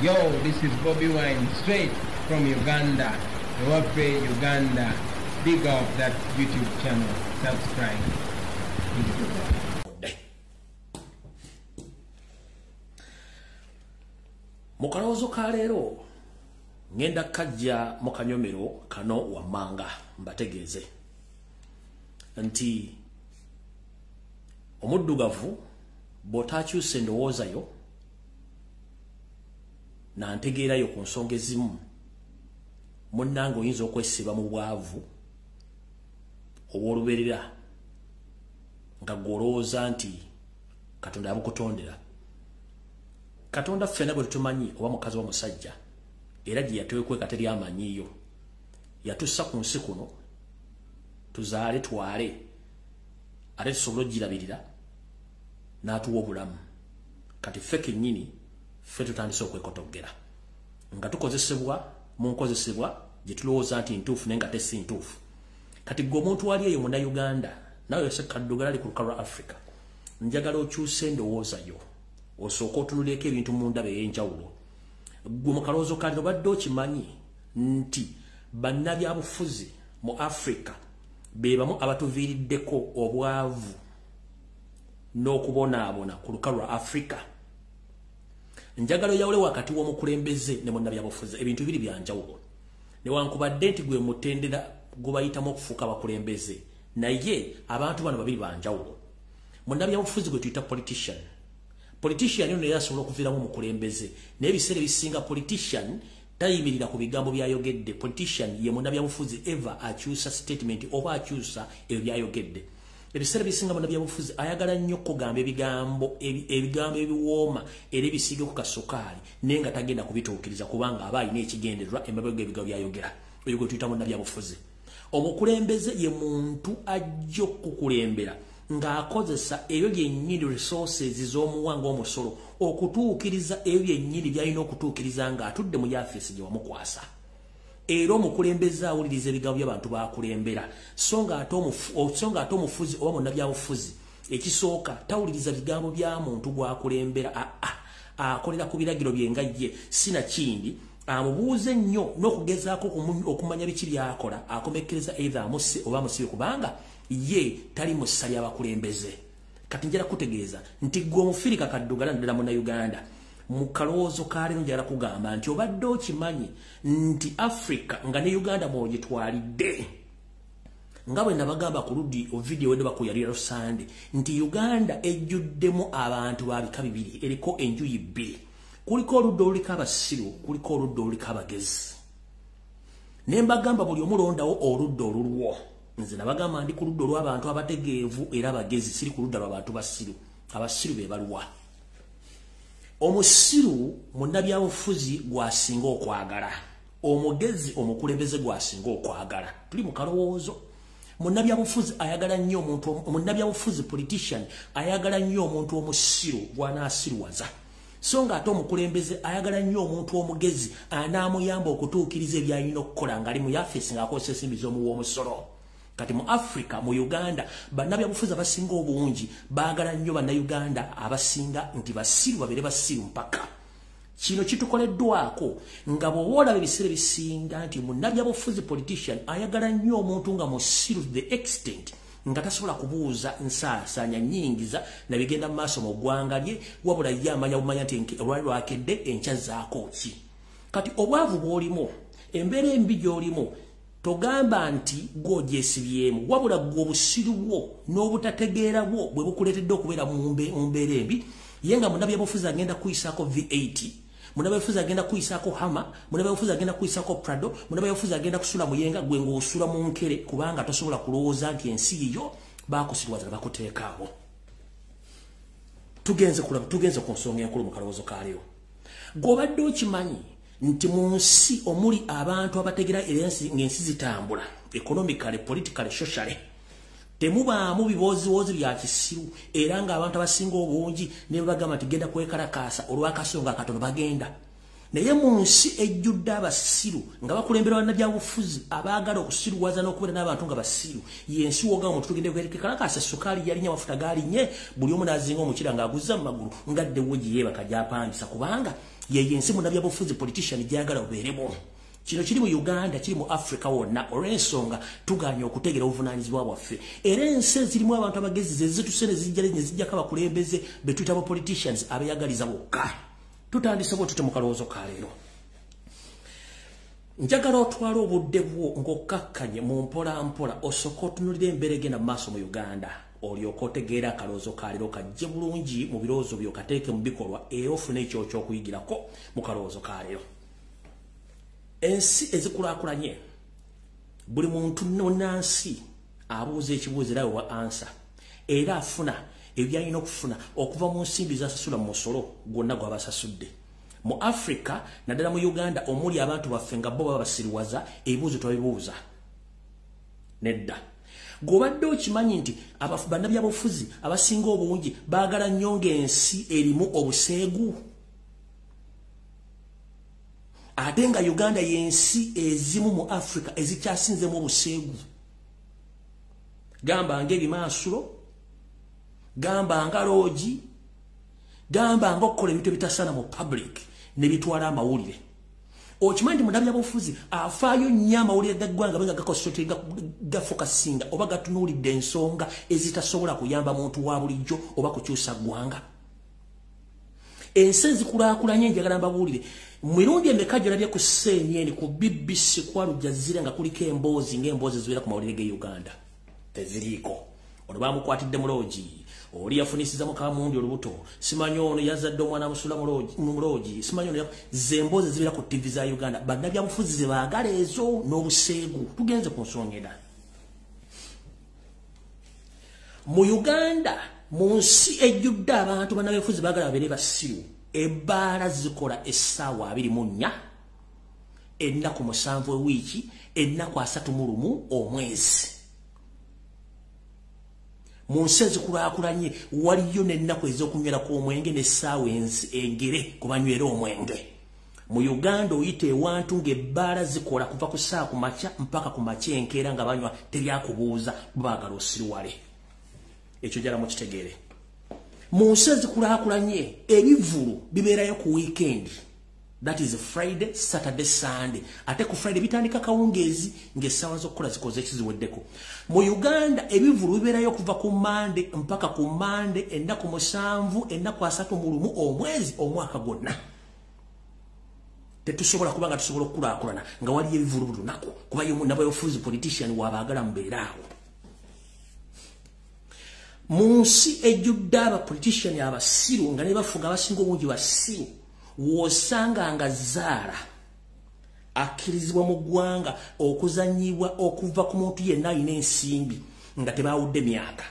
Yo, this is Bobi Wine, straight from Uganda, Ewaffe Uganda. Big up that YouTube channel. Subscribe. Mu kalowoozo ka leero ngenda kajja mu kanyomero kano wammanga mbategeeze nti omuddugavu bw'otaakyusa endowooza yo nantegeerayo ku nsonga ezimu, munnange oyinza okwesiba mu bwavu obw'olubeerera nga gw'olowooza nti Katonda yabukutondera. Katonda ffenna bwe tutumanyi oba mukazi oba musajja, era gye yatwekweka teri amanyiiyo. Yatussa ku nsi kuno tuzaale twale ate tusobole okugirabirira n'atuwa obulamu. Kati ffe kennyini ffe tutandise okwekotoggera nga tukozesebwa mu nkozesebwa gye tulowooza nti ntuufu naye nga tesi ntuufu. Kati gwe omuntu ali eyo Munnayuganda, nawe Yose Kaddugala ali ku lukalu lwa Africa, njagala okyuse endowooza yo, osooke otunuleko ebintu mu ndaba ey'enjawulo. Gwe mu kalowoozo ka leero obadde okimanyi nti bannabyabufuzi mu Africa be bamu abatuviiriddeko obwavu n'okubonaabona ku lukalu lwa Africa. Njagala oyawule wakati w'omukulembeze ne munnabyabufuzi, ebintu bibiri bya njawulo. Newankubadde nti gwe mutendera gubayitamu okufuuka abakulembeze, naye abantu bano babiri ba njawulo. Munnabyabufuzi gwe tuyita politician. Politician ono era asobola okuviiramu omukulembeze, naye ebiseera ebisinga politician tayimirira ku bigambo by'ayogedde. Politician ye munnabyabufuzi eva akyusa statement oba akyusa ebyo by'ayogedde. Ebiseera ebisinga munnabyabufuzi ayagala nnyo okugamba ebigambo ebiwooma era ebisiige ku kasukaali, naye nga tagenda kubituukiriza kubanga aba alina ekigendererwa emabega ebigambo by'ayogera. Oyo gwe tuyita munnabyabufuzi. Omukulembeze ye muntu ajja okukulembera ng'akozesa ebyo byennyini resources z'omuwa ng'omusolo okutuukiriza ebyo byennyini by'alina okutuukiriza ng'atudde mu yafeesi gye wamukwasa. Era omukulembeze awuliriza ebigambo by'abantu b'akulembera, so ng'ate omufuzi oba munnabyabufuzi ekisooka tawuliriza bigambo bya muntu gw'akulembera, akolera ku biragiro bye nga ye, sinakindi amubuuze nnyo n'okugezaako okumanya biki by'akola, akomekkereza either amusse oba amusibe kubanga ye tali mu ssa ly'abakulembeze. Kati njagala kutegeeza nti gwe Omufirika Kaddugala naddala Munnayuganda, mu kalowoozo ka leero njagala kugamba nti obadde okimanyi nti Africa nga ne Uganda mw'ogitwalidde, nga bwe nabagamba ku ludi vidiyo wedde bakuyalira Sande nti Uganda ejjuddemu abantu ba bika bibiri, eriko enjuyi bbiri. Kuliko oludda oluliko abasiru, kuliko oludda oluliko abagezi. Ne mbagamba buli omulondawo oludda olulwo. Nze nabagamba ndi ku ludda olw'abantu abategeevu era abagezi, siri ku ludda lw'abantu basiru. Abasiru be baluwa. Omusiru munnabyabufuzi gw'asinga okwagala, omugezi omukulembeze gw'asinga okwagala. Tuli mu kalowoozo. Munnabyabufuzi ayagala nnyo omuntu, munnabyabufuzi politician ayagala nnyo omuntu omusiru gw'anaasiruwaza, so ng'ate omukulembeze ayagala nnyo omuntu omugezi anaamuyamba okutuukiriza eby'alina okukola ng'ali mu yafeesi ng'akozesa ensimbi z'omuwa omusolo. Kati mu Africa, mu Uganda, bannabyabufuzi abasinga obungi baagala nnyo Bannayuganda abasinga nti basiru babeere basiru mpaka. Kino kitukoleddwako nga bw'oba olaba ebiseera ebisinga nti munnabyabufuzi politician ayagala nnyo omuntu nga musiru to the extent nga tasobola kubuuza nsaasaanya nnyingiza na bigenda mu maaso mu ggwanga lye, wabula ye amanya bumanya nti olwali lwakedde enkya zaako ki. Kati obwavu bw'olimu, embeera embi gy'olimu, togamba nti gw'ogyesibyemu, wabula gwe obusiru bwo n'obutategeera bwo bwe bukuleetedde okubeera mu mbeera embi. Ye nga munnabyabufuzi agenda kuyisaako V8, munnabyabufuzi agenda kuyisaako Hummer, munnabyabufuzi agenda kuyisaako Prado, munnabyabufuzi agenda kusula muyenga, gwe ng'osula mu nkere kubanga tosobola kulowooza nti ensi yiyo baakusirwaza bakuteekaawo. Tugenze ku nsonga enkulu mu kalowoozo ka leero. Gw'obadde okimanyi nti mu nsi omuli abantu abategera ng'ensi zitambula economically, politically, socially, temubaamu bibooziwoozi bya kisiru, era ng'abantu abasinga obungi ne bagamba nti genda kwekalakaasa olw'akasonga akatono bagenda. Naye mu nsi ejjudde abasiru nga bakulembera bannabyabufuzi abaagala okusiruwaza n'okubeera n'abantu nga basiru, yensi woga omuntu tugende kwekalakasa, sukaali yalinye, amafuta galinye, buli omu n'azinga omukira ng'aguzza mu magulu ngaddewo gye yeebaka gy'apangisa, kubanga ye yensi munnabyabufuzi politician gy'ayagala obeeremu. Kino kiri mu Uganda, kiri mu Africa wonna, olw'ensonga tugaanye okutegeera obuvunaanyizibwa bwaffe. Era ensi ezirimu abantu abagezi ze zituse ne zijja ne zijjako abakulembeze be tuyita ba politicians abeeyagaliza bokka. Tutandise bwe tutyo mu kalowoozo ka leero. Njagala otwale obudde bwo ng'okkakkanye mu mpola mpola, osooke otunuulire embeera egenda mu maaso mu Uganda, olyoke otegeere akalowoozo ka leero kajje bulungi mu birowoozo byo, kateeke mu bikolwa, era ofune ekyo ky'okuyigirako mu kalowoozo ka leero. Ensi ezikulaakulanye, buli muntu munnansi abuuza ekibuuzo era wewa ansa, era afuna ebyalina okufuna okuva mu nsimbi z'asasula mu musolo gwonna gw'abasasudde. Mu Africa naddala mu Uganda omuli abantu baffe nga bo baba basiriwaza, ebibuuzo twabibuuza nedda. Gw'obadde okimanyi nti bannabyabufuzi abasinga obungi baagala nnyo ng'ensi erimu obuseegu, ate nga Uganda y'ensi ezimu mu Africa ezikyasinzemu obuseegu. Gamba ng'ebimansulo, gamba nga loogi, gamba ng'okukola ebintu ebitasaana mu public ne bitwala amawulire. Okimanyi nti munnabyabufuzi afaayo nnyo amawulire ga ggwanga nga gakosote gafokasinga oba gatunuulidde ensonga ezitasobola kuyamba muntu wa bulijjo oba kukyusa ggwanga. Ensi ezikulaakulanye, njagala mbabuulire, mu mirundi emeka gy'olabye ku CNN, ku BBC, ku Al Jazeera nga kuliko emboozi ng'emboozi ezibeera ku mawulire ge Uganda? Teziriiko. Ono bamukwatidde mu loogi, oli yafunisiza mukamundi olubuto, simanyi ono yazadde omwana amusula mu loogi, simanyi ono. Ze emboozi ezibeera ku TV za Uganda, bannabyabufuzi ze baagala ezo n'obuseegu. Tugenze ku nsonga endala. Mu Uganda, mu nsi ejjudde abantu bannabyabufuzi baagala babeere basiru, ebbaala zikola essaawa 24, ennaku 7 ewiiki, ennaku 31 omwezi. Mu nsi ezikulaakulanye waliyo n'ennaku ez'okunywerako omwenge n'essaawa engere ku banywera omwenge. Mu Uganda oyita ewantu ng'ebbaala zikola kuva ku ssaawa ku makya mpaka ku makya enkeera nga banywa, teryakubuuza, baagala osiriwale. Ekyo njagala mukitegeere. Mu nsi ezikulaakulanye ebivvulu bibeerayo ku weekend, that is Friday, Saturday, Sunday. Ate ku Friday bitandika kawungeezi ng'essaawa z'okukola zikoze ekiziweddeko. Mu Uganda ebivvulu bibeerayo okuva ku Monday mpaka ku Monday, ennaku 7, ennaku 31 omwezi, omwaka gwonna. Tetusobola kuba nga tusobola okukulaakulana nga waliyo ebivvulu buli lunaku, kuba ye munnabyabufuzi politician wabaagala mubeere awo. Mu nsi ejjudde abapolitician abasiru nga ne bafuga abasinga obungi basiru, w'osanga nga zaala akkirizibwa mu ggwanga okuzannyibwa okuva ku muntu yenna alina ensimbi nga tebaawudde myaka.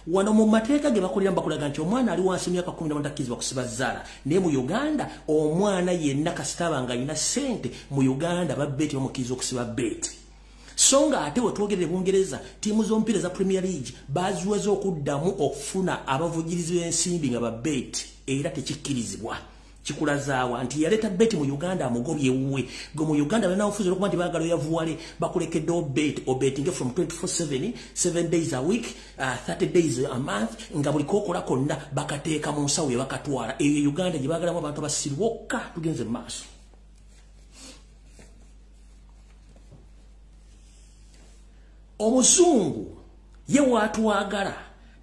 Wano mu mateeka ge bakolera bakulaga nti omwana ali wansi emyaka 18 takkirizibwa kusiba zaala, naye mu Uganda omwana yenna kasita aba nga alina ssente mu Uganda babbeeti bamukkiriza okusiba bbeeti. So nga ate we twogerera Bungereza, ttiimu z'omupiira za Premier League baaziweze okuddamu okufuna abavujjirizi b'ensimbi nga babbeeti, era tekikkirizibwa. Kikulazaawa nti yaleeta beti mu Uganda amugobye ewuwe. Gwe mu Uganda bannabyabufuzi olw'okuba nti baagala oyavuwale, bakulekeddewo bet, obetinge from 24/7, 7 days a week, 30 days a month, nga buli k'okola konna bakateeka mu nsawo ye bakatwala. Eyo Uganda gye baagalamu abantu abasiru bokka. Tugenze mu maaso. Omuzungu ye waatwagala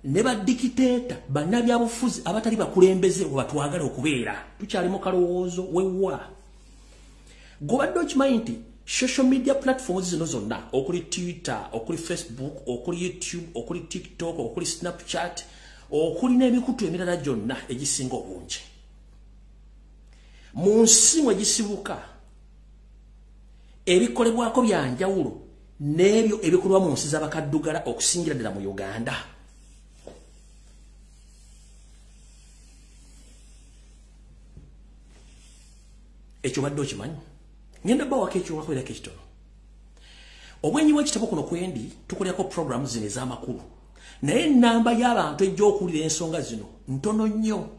ne badikiteeta bannabyabufuzi abatali bakulembeze bwe batwagala okubeera. Tukyali mu kalowoozo wewa. Gw'obadde okimanyi nti social media platforms zino zonna, okuli Twitter, okuli Facebook, okuli YouTube, okuli TikTok, okuli Snapchat, okuli n'emikutu emirala gyonna egisinga obungi, mu nsi mwe gisibuka ebikolebwako bya njawulo n'ebyo ebikolebwa mu nsi z'abakaddugala okusingira ddala mu Uganda. Ekyo badde okimanyi? Ngenda bawako ekyokulabirako ekitono. Obwenyi bw'ekitabo kuno kwendi tukolerako programu zino ez'amakulu, naye ennamba y'abantu ejja okuwulira ensonga zino ntono nnyo.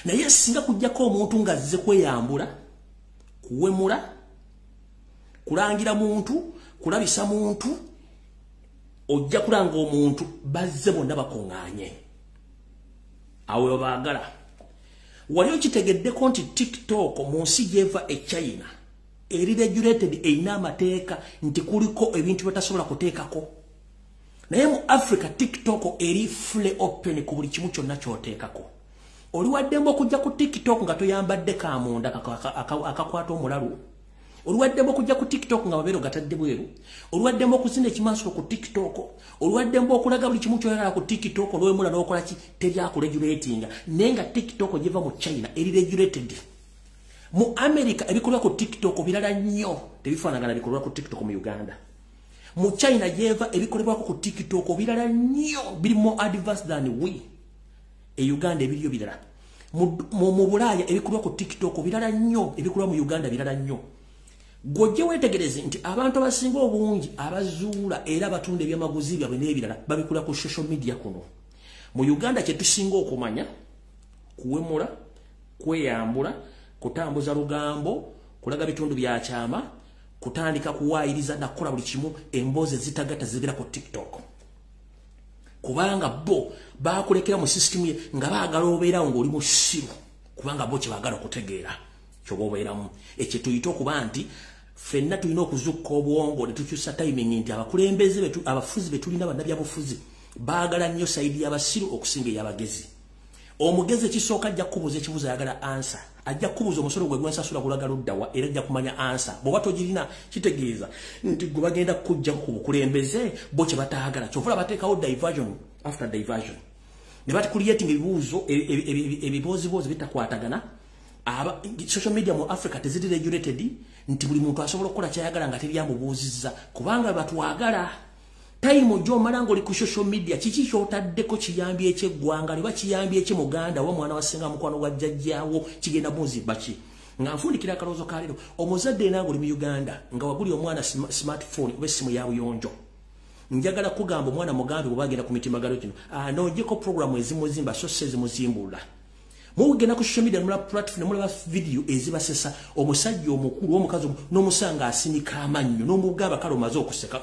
Naye singa kujjako omuntu ng'azze kweyambula, kuwemula, kulangira muntu, kulabisa muntu, ojja kulanga omuntu bazze bonna bakuŋŋaanye. Awo baagala. Wali okitegeddeko nti TikTok mu nsi gy'eva e China eri regulated, erina amateeka nti kuliko ebintu by'otasobola kuteekako. Naye mu Africa TikTok eri fully open ku buli kimu kyonna ky'oteekako. Oli waddembe okujja ku TikTok nga toyambadde kamunda akakwata omulalu. Oli waddembe okujja ku TikTok nga mabeere gatadde bweru. Oli waddembe okuzina ekimansulo ku TikTok. Oli waddembe okulaga buli kimu ky'oyagala ku TikTok, n'owemula n'okola ki, teri akuregulatinga. Naye nga TikTok giva mu China eri regulated. Mu America ebikolwa ku TikTok birala nnyo, tebifaanagana bikolwa ku TikTok mu Uganda. Mu China gyeva ebikolebwako ku TikTok birala nnyo, biri more advanced than we. E Uganda ebiriyo birala. Mu Bulaaya ebikolwa ku TikTok birala nnyo, ebikolwa mu Uganda birala nnyo. Gw'ojje weetegereze nti abantu abasinga obungi abazuula era batunda ebyamaguzi byabwe n'ebirala babikola ku social media kuno. Mu Uganda kye tusinga okumanya kuwemula, kweyambula, kutambuza lugambo, kulaga bitundu bya kyama, kutandika kuwaayiriza na kukola buli kimu, emboozi ezitagatta zibeera ku TikTok. Kubanga bo bakulekera mu system ye nga baagala obeerawo ng'oli musiru, kubanga bo kye baagala okutegeera kyoba obeeramu. Ekyo tuyite okuba nti ffenna tulina okuzukka obwongo ne tukyusa timing nti abakulembeze abafuzi be tulina bannabyabufuzi baagala nnyo sayidi y'abasiru okusinga ey'abagezi. Omugezi ekisooka ajja kukubuuza ekibuuzo ayagala ansa. Ajja kukubuuza omusolo gwe gwensasula gulaga luddawa, era ajja kumanya ansa. Bw'oba togirina kitegeeza nti gwe bagenda kukuggyako ku bukulembeze bo kye bataagala. Kyova olaba bateekawo diversion after diversion. Ne batucreating ebibuuzo ebibooziboozi bitakwatagana. Social media mu Africa teziri regulated nti buli muntu asobola okukola ky'ayagala nga teri amubuuzizza, kubanga batwagala. Time gy'omala ng'oli ku social media, kiki ky'otaddeko kiyambye eky'eggwanga liba kiyambye eki muganda oba mwana wa ssenga mukwano gwa jjajjaawo, kigenda muzimba ki? Nga nfundikira akalowoozo ka leero, omuzadde yenna ng'oli mu Uganda nga wagulira omwana smartphone oba essimu ya buyonjo, njagala kugamba omwana mugambe bw'oba agenda ku mitimbagano gino anoonyeko programu ezimuzimba so si ezimuzimbulula. Mugenda ku social media nemulaba platform nemulaba video ezibasesa, omusajja omukulu omukazi n'omusanga asinika amannyo n'omugamba kale omaze okuseka.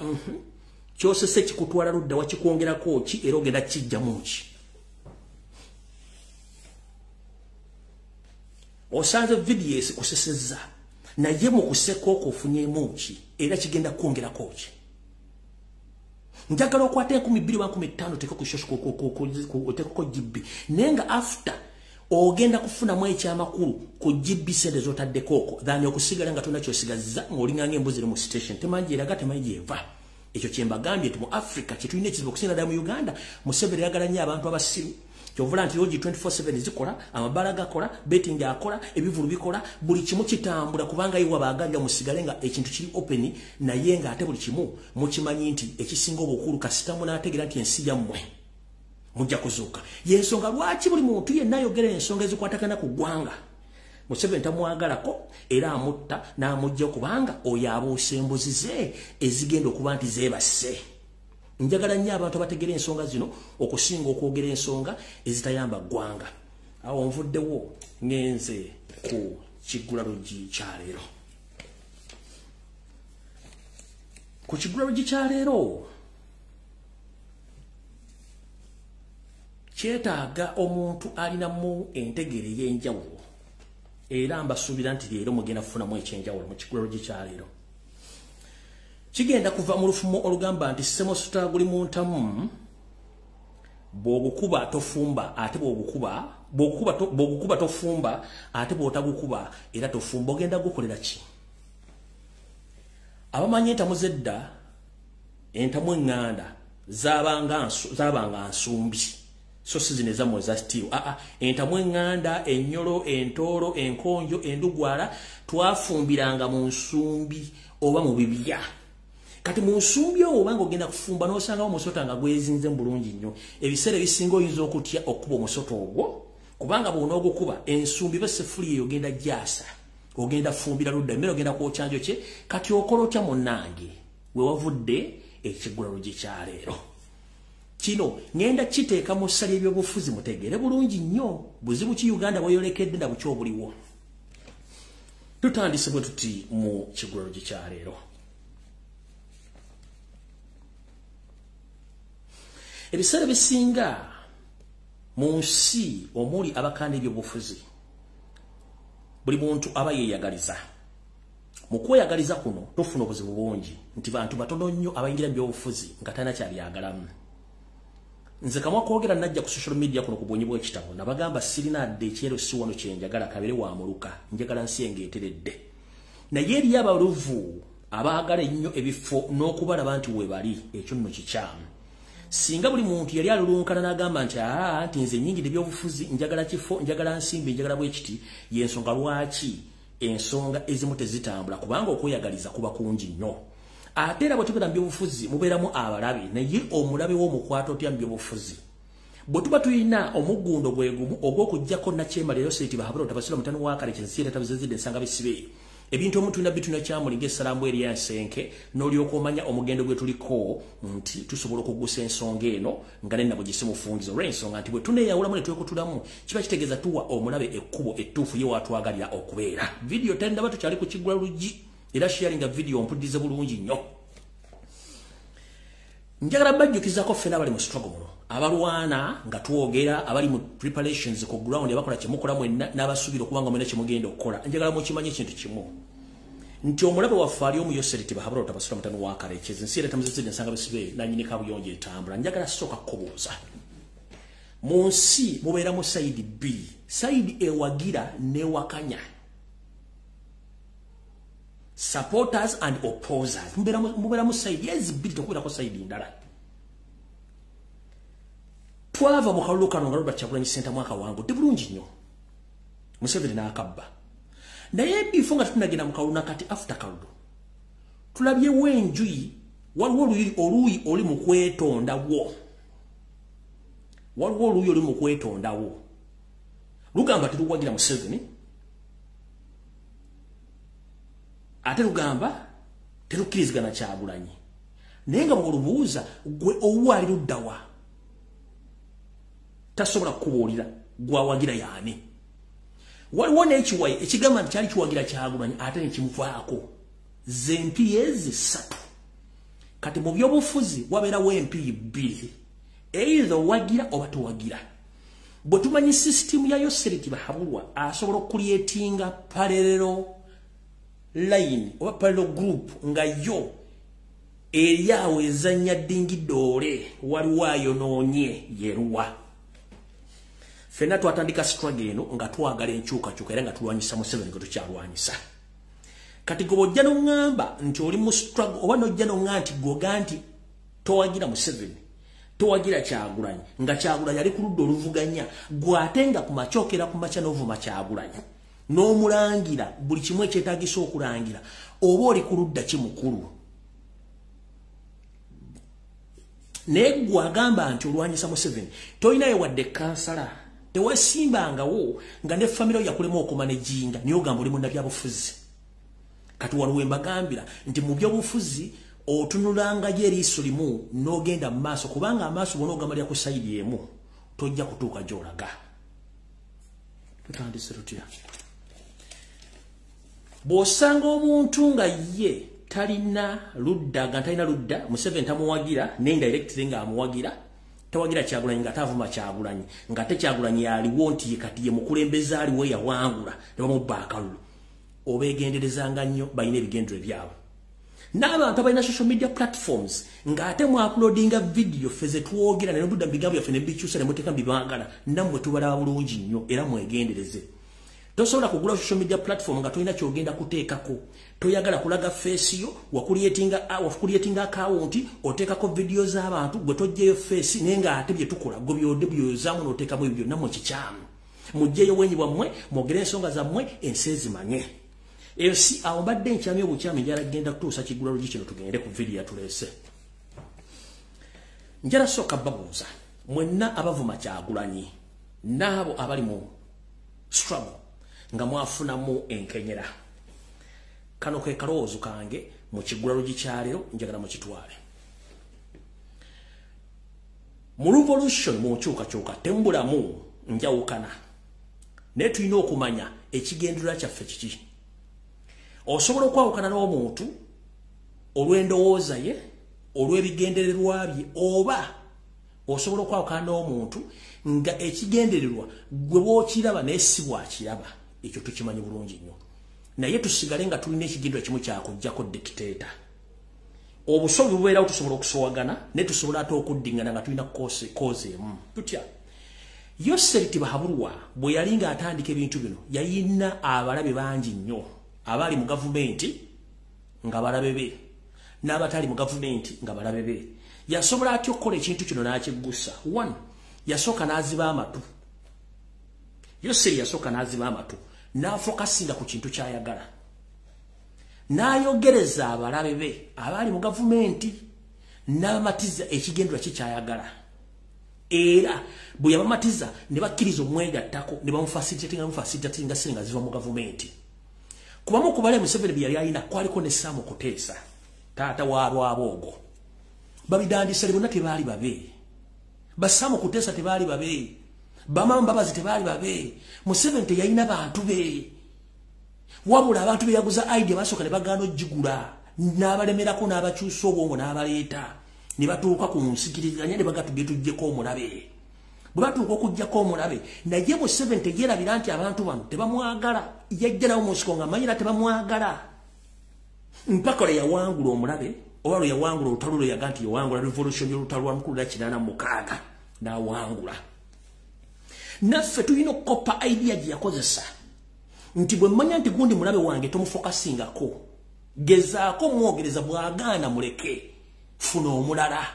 Kyosese kikutwala ludda wa, kikwongerako ki era ogenda kijjamu ki? Osanze video esikusesezza, naye mu kuseka okwo ofunyeemu ki era kigenda kwongerako ki? Njagala okwata 2000 oba 1500 oteeke ku social oteekeko GB, naye nga after ogenda kufunamu ekyamakulu ku GB sente z'otaddeko okwo than okusigala nga tolina ky'osigazza ng'olinganga embuzi eri mu station, temanyi gy'eraga temanyi gy'eva. Ekyo kye mbagambye nti mu Africa kye tulina ekizibu okusinga ddala mu Uganda. Museveni ayagala nnyo abantu abasiru. Kyova nti loogi 24/7 zikola, amabaala gakola, betting akola, ebivulu bikola, buli kimu kitambula kubanga ye wabaagalira musigale nga ekintu kiri open, naye ng'ate buli kimu mukimanyi nti ekisinga obukulu kasita munaategeera nti ensi yammwe mujja kuzuuka. Y'ensonga lwaki buli muntu yenna ayogera ensonga ezikwatagana ku ggwanga Museveni tamwagalako era amutta n'amugja kubanga oyo abuusa embuzi ze ezigenda okuba nti zeebase. Njagala nnyo abantu abategeera ensonga zino okusinga okwogera ensonga ezitayamba ggwanga. Awo nvuddewo ngenze ku kiggulaluggi kya leero. Ku kiggulaluggi kya leero kyetaaga omuntu alinamu entegeera ey'enjawulo, era mbasuubira nti leero mugenda kufunamu ekyenjawulo mu kiggulaluggi kya leero. Kigenda kuva mu lufumo olugamba nti ssemusota guli mu ntamu, bw'ogukuba tofumba, ate bw'ogukuba tofumba, ate bw'otagukuba era tofumba. Ogenda gukolera ki? Abamanyi entamu z'edda, entamu eŋŋanda zaabanga nsumbi, so si zino ezammwe eza steel. Entamu eŋŋanda, ennyolo, entoolo, enkonjo, endugwala twafumbiranga mu nsumbi oba mu bibya. Kati mu nsumbi owo obanga ogenda kufumba n'osangawo omusota nga gwezinze mu bulungi nnyo, ebiseera ebisinga oyinza okutya okukuba omusota ogwo, kubanga bw'onoogukuba ensumbi ba seffuliya eyo ogenda gyasa, ogenda fumbira ludda, emmere ogenda kwokya njokye. Kati okola otya munnange? We wavudde ekiggulaluggi kya leero. Kino ngenda kiteeka mu ssali ebyobufuzi mutegeere bulungi nnyo buzibu ki Uganda bweyolekedde na buki obuliwo. Tutandise bwe tuti mu kigulalo kya leero. Ebiseera bisinga mu nsi omuli abakanda ebyobufuzi buli muntu aba yeeyagaliza. Mu kweyagaliza kuno tufuna obuzibu bungi nti bantu batono nnyo abayingira mu byobufuzi nga talina kyabyagalamu. Nze kamwa kwogera najja ku social media kuno ku bwonyi bw'ekitabo nabagamba sirina adde ekyero si wano kye njagala kabere wa muluka, njagala nsi engeeteredde. Naye eri abaluvu abaagala ennyo ebifo n'okubalaba nti we bali, ekyo nno kikyamu. Singa buli muntu yali alulunkana n'agamba nti nti nze nnyingidde ebyobufuzi, njagala kifo, njagala nsimbi, njagala bwekiti, y'ensonga lwaki ensonga ezimu tezitambula, kubanga okweyagaliza kuba kungi nnyo. Ate era bwe tubeera mu byobufuzi mubeeramu abalabe, naye omulabe w'omukwata otya mu byobufuzi? Bwe tuba tulina omuggundo gwe gumu ogw'okuggyako Nakyemalira Yoseri Bahabura Tabasira mutano wa Kale Kinsi era tabizizidde ensanga bisibe. Ebintu omuntu tulina bituna kyamuli ng'essalambu eri ensenke n'olyoka omanya omugendo gwe tuliko nti tusobola okugusa ensonga eno nga nenna bwe gisimufungiza, olw'ensonga nti bwe tuneeyawulamu ne twekutulamu kiba kitegeeza tuwa omulabe ekkubo ettuufu ye waatwagalira okubeera. Vidiyo tendaba, tukyali ku kiggula luggi, era sharinga vidiyo ompulirize bulungi nnyo. Njagala bajjukizaako ffenna abali mu struggle muno, abalwana nga twogera, abali mu preparations ku ground, abakola kyemukola mwenna n'abasuubira okuba nga mwenna kyemugenda okukola. Njagala mukimanye ekintu kimu nti omulabe waffe ali omu Yoseri Tibahabura Tabasira mutano wa Kalekezi, ensi era tamuzizidde ensanga bisibe nannyini kabuyonjo etambula. Njagala sooka kubuuza, mu nsi mubeeramu side bbiri, side ewagira newakanya, supporters and opposers. Mubeeramu side ezi bbiri, tekubeerako side ndala. Twava mu kalulu kano nga Robert Kyagulanyi Ssentamu akawangudde bulungi nnyo, Museveni n'akabba. Naye before nga tetunnagenda mu kalulu nakati after kalulu, tulabyewo enjuyi, waliwo oluuyi oli mu kwetondawo, waliwo oluuyi oli mu kwetondawo lugamba teruwagira Museveni, ate lugamba terukkirizigana Kyagulanyi. Naye nga bw'olubuuza gwe owuwo ali luddawa, tasobola kukubuulira gwawagira yaani. Waliwo n'ekiwayi ekigamba nti kyali kiwagira Kyagulanyi ate nekimuvaako. Zempiyi ezi ssatu. Kati mu byobufuzi wabeerawo empiyi bbiri, either owagira oba towagira. Bwe tumanyi sisitimu ya Yoseri Tibahabulwa asobola okucreatinga parallel line oba parallel group nga yo eri awo ezannya ddingidoole, waliwo ayonoonye yeruwa. Ffenna twatandika struggle eno nga twagala enkyukakyuka era nga tulwanyisa Museveni gwe tukyalwanyisa. Kati gwe bw'ojja n'oŋŋamba nti oli mu struggle, oba n'ojja n'oŋŋamba nti gwoga nti towagira Museveni, towagira Kyagulanyi, nga Kyagulanyi ali ku ludda oluvuganya, gwe ate nga ku makya okera ku makya n'ovuma Kyagulanyi n'omulangira buli kimu ekyetaagisa okulangira, oba oli ku ludda ki mukulu? Naye gwe agamba nti olwanyisa Museveni, tolinayo wadde kansala, tewesimbangawo, nga ne famire yakulema okumanaginga, naye ogamba oli munnabyabufuzi. Kati waliwo embagambira nti mu byobufuzi otunulangayo eriiso limu n'ogenda mu maaso, kubanga amaaso bona ogamalira ku side emu tojja kutuuka gy'olaga. Tutandise tutya? Bw'osanga omuntu nga ye talina ludda, nga talina ludda, Museveni tamuwagira naye indirectly nga amuwagira, tawagira Kyagulanyi nga tavuma Kyagulanyi, nga te Kyagulanyi yaliwo nti ye kati ye mukulembeze aliwo yawangula ne bamubba akalulu, obeegenderezanga nnyo, balina ebigendero byabwe. N'abantu abalina social media platforms ng'ate mu uploadinga video ffe ze twogera ne budda mu bigambo byaffe ne bikyusa ne muteeka mu bibangala, nammwe tubalaba bulungi nnyo era mwegendereze. Tosobola kugula social media platform nga tolina kyogenda kuteekako, toyagala kulaga face yo. Wakucreatinga account oteekako video z'abantu, gwe toggyeyo face, naye ng'ate bye tukola gwe byodde byozaamu n'oteekamu ebyo byonna. Mu kikyamu muggyeyo bwenyi bwammwe, mwogere ensonga zammwe, ensi ezimanye. Ensi awo mbadde nkyamye obukyami. Njala genda kutuusa kigula lugi kino, tugende ku vidiyo yatuleese. Njala sooka babuuza mwenna abavuma Kyagulanyi n'abo abali mu struggle nga mwafunamu enkenyera. Kano ke kalowoozo kange mu kigula lugi kyaleero, njagala mukitwale. Mu revolution, mu nkyukakyuka tembulamu njawukana, naye tulina okumanya ekigendererwa kyaffe kiki. Osobola okwawukana n'omuntu olw'endowooza ye, olw'ebigendererwa bye, oba osobola okwawukana n'omuntu nga ekigendererwa gwe bw'okiraba naye si bw'akiraba. Ekyo tukimanyi bulungi nnyo, naye tusigale nga tulina ekigendererwa kimu kyakuggyako dictator. Obusobi bubeerawo, tusobola okusowagana, naye tusobola ate okuddingana nga tulina cause emu. Tutya? Yoseri Tibuhaburwa bwe yali ng'atandika ebintu bino, yayina abalabe bangi nnyo, abaali mu gavumenti nga balabe be, n'abatali mu gavumenti nga balabe be. Yasobola atya okukola ekintu kino n'akiggusa? One, yasooka n'aziba amatu. Yoseri yasooka n'aziba amatu, n'afokasinga ku kintu ky'ayagala, n'ayogereza abalabe be abaali mu gavumenti, n'abamatiza ekigendererwa kye ky'ayagala. Era bwe yabamatiza ne bakkiriza omwegattako, ne bamufacilitatinga sente nga ziva mu gavumenti. Kubamu ku bale Museveni bye yali alina kwaliko ne Sam Kuteesa, taata wa Rwabwogo. Babidandisa bonna tebaali babe, ba Sam Kuteesa tebaali babe, bamama Mbabazi tebaali babe. Museveni teyalina bantu be, wabula abantu be yaguza idea basooka ne bagaana ogigula, n'abalemerako, n'abakyusa obwongo, n'abaleeta ne batuuka ku nsikirizanya ne bagatugye tuggyeko omulabe. Bwe batuuka okuggyako omulabe, naye Museveni teyerabira nti abantu bano tebamwagala. Yajja nawo mu nsiko nga manyira tebamwagala, mpaka lwe yawangula omulabe, oba lwe yawangula olutalo lwe yaga nti yawangula revolution y'olutalo lwa 1986, n'awangula. Naffe tulina okukoppa idea gye yakozesa, nti bwe mmanya nti gundi mulabe wange, tomufokasingako, gezaako mwogereza, bw'agaana muleke, funa omulala,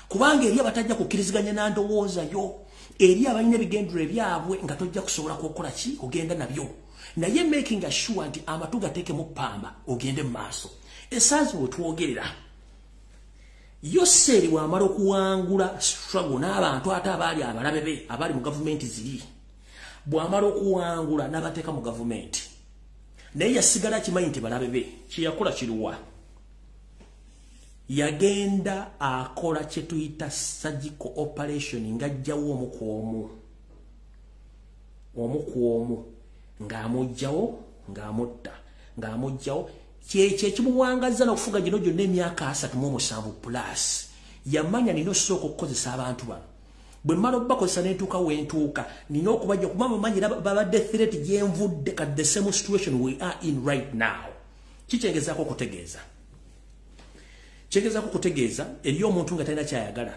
kubanga eri abatajja kukkiriziganya na ndowooza yo, eri abalina ebigendero ebyabwe nga tojja kusobola kukola ki, kugenda nabyo. Naye making sure nti amatu gateekemu pamba, ogende mu maaso. Esaazi we twogerera, Yoseri bw'amala okuwangula struggle n'abantu ate abaali abalabe be abaali mu gavumenti ziri, bw'amala okuwangula n'abateeka mu gavumenti, naye yasigala akimanyi nti balabe be. Kyeyakola kiruwa? Yagenda akola kye tuyita surgical operation, ng'ajjawo omu ku omu, omu ku omu, ng'amuggyawo, ng'amutta, ng'amuggyawo. Kyekyo ekimuwangaza n'okufuga gino gyonna emyaka 37 plus. Yamanya, nina osooka okukozesa abantu bano, bwe mmala obbakozesa nentuuka wentuuka, nina okubajja, kuba mumanyi babadde threat gyenvudde. Kati the same situation we are in right now. Kikyengezaako okutegeeza, kyengezaako okutegeeza, eri omuntu nga talina kyayagala,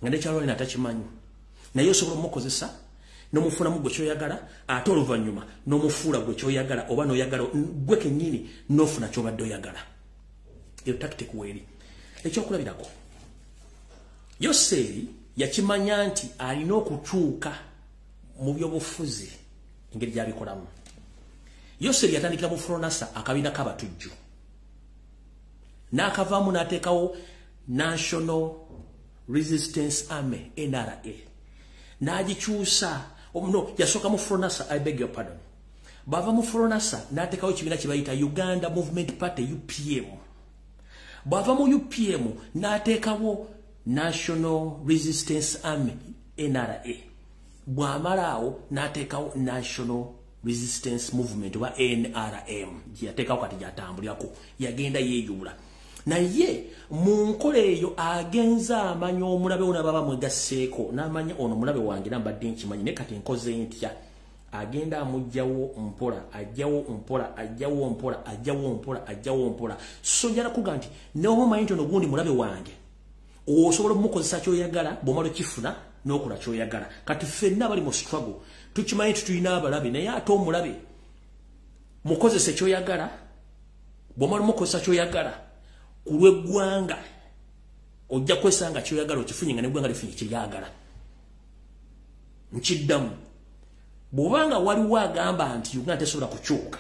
nga nekyalwalina takimanyi, naye osobola omukozesa n'omufunamu gwe kyoyagala, ate oluvannyuma n'omufuula gwe kyoyagala, oba n'oyagala gwe kennyini n'ofuna kyobadde oyagala. Eyo tactic weeri. Ekyokulabirako, Yoseeri yakimanya nti alina okukyuka mu byobufuzi engeri gyabikolamu. Yoseeri yatandikira mu Fronasa, akabiina k'abatujju, n'akavaamu n'ateekawo National Resistance Army, NRA, n'agikyusa. No, yasooka mu Fronasa, I beg your pardon. Bava mu Fronasa n'ateekawo ekibiina kye bayita Uganda Movement Party, UPM. Bw'ava mu UPM n'ateekawo National Resistance Army, NRA. Bw'amala awo n'ateekawo National Resistance Movement oba NRM, gye yateekawo kati gyatambulirako. Yagenda yeeyubula, naye mu nkola eyo agenza amanya omulabe wo nababa mwegasseeko, n'amanya ono mulabe wange, nambadde nkimanyi, naye kati nkoze ntya? Agenda amugjawo mpola, ajjawo mpola, ajjawo mpola, ajjawo mpola, ajjawo mpola. So njala kuga nti neoba omanyi nti ono gundi mulabe wange, osobola omukozesa kyoyagala, bw'omala okifuna n'okola kyoyagala. Kati ffenna abali mu struggle tukimanyi nti tulina abalabe, naye ate omulabe mukozese kyoyagala, bw'omala omukozesa kyoyagala ku lw'eggwanga, ojja kwesanga kyoyagala okifunye nga neggwanga lifunye kiryagala. Nkiddamu, bw'obanga waliwo agamba nti Uganda tesobola kukyuka,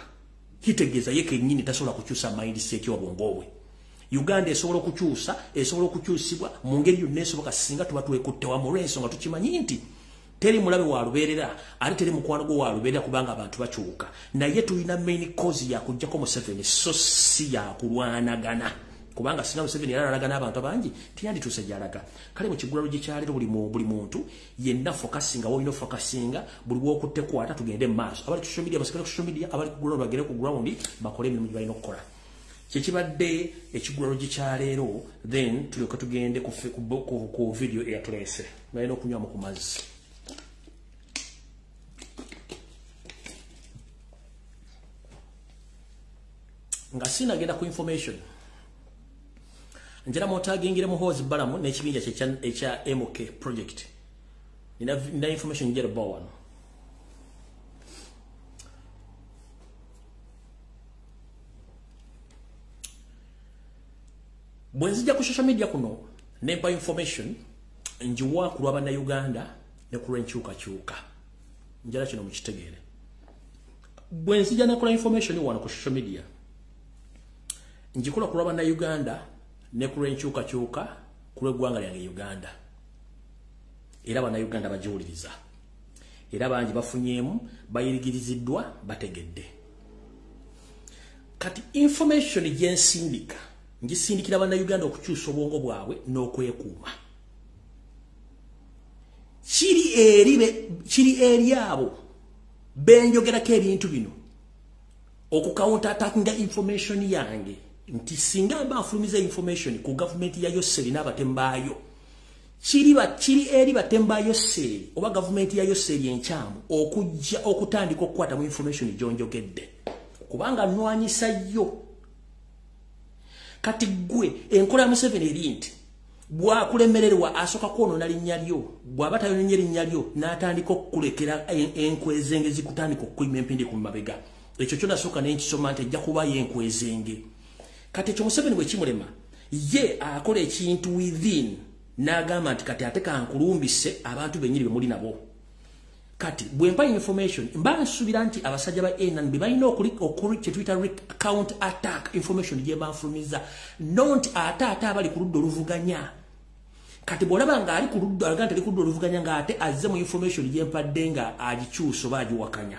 kitegeeza ye kennyini tasobola kukyusa mindset y'obwongo bwe. Uganda esobola okukyusa, esobola okukyusibwa mu ngeri yonna esoboka singa tuba twekutte wamu, olw'ensonga tukimanyi nti teri mulabe wa lubeerera, ate teri mukwano gwo wa lubeerera, kubanga abantu bakyuka. Naye tulina main cause yakuggyako Museveni, so si yakulwanagana. Kubanga singa Museveni yalalaga n'abantu abangi tiyandituuse gy'alaga. Kale mu kigulalo gy'ekyaleero buli muntu yenna focusinga w'olina focusinga, buli w'okutte kwata tugende mu maaso. Abali ku social media basigale ku social media, abali ku ground bagende ku ground bakole emirimu gye balina okukola. Kyekibadde ekigulalo gy'ekyaleero, then tulyoke tugende ku video eyatuleese. Balina okunywamu ku mazzi. Nga sinagenda ku information, njera mutagingire Muhoozi Balamu n'ekibinja ekya MK project. Nina information njera bawa wano. Bwe nzija ku social media kuno nempa information njiwa ku lw'abannayuganda ne ku lw'enkyukakyuka. Njala kino mukitegeere. Bwe nzija nekola information wano ku social media, njikola ku lw'abannayuganda ne ku lw'enkyukakyuka ku lw'eggwanga lyange Uganda. Era bannayuganda bagiwuliriza, era bangi bafunyeemu, bayirigiriziddwa, bategedde. Kati information gye nsindika ngisindikira bannayuganda okukyusa obwongo bwabwe n'okwekuuma. Kiri eri abo benjogerako ebintu bino okucounter attackinga information yange, nti singa mba nfulumiza information ku gavumenti ya Yoseri n'abatemu baayo, kiri eri batemu ba Yoseri oba gavumenti ya Yoseri enkyamu okujja okutandika okukwata mu information gy'onjogedde, kubanga nnwanyisa yo. Kati ggwe enkola ya Museveni eri nti bw'akulemererwa asooka kwonoona linnya lyo, bw'aba tayonoonye linnya lyo n'atandika okukulekera enkwezenge zikutandika okukuyima empindi ku mabega. Ekyo kyo nasooka ne nkisoma nti ejja kubayo enkwezenge. Kati ekyo Museveni bwe kimulema, ye akola ekintu within n'agamba nti kati ate kankulumbise abantu bennyini be muli nabo. Kati bwe mpa information mba nsuubira nti abasajja ba NRM be balina kye tuyita counter attack information gye banfulumiza, not ate abali ku ludda oluvuganya. Kati bw'olaba ng'ali ku ludda alaga nti ali ku ludda oluvuganya ng'ate azze mu information gye mpadde nga agikyusa oba agiwakanya,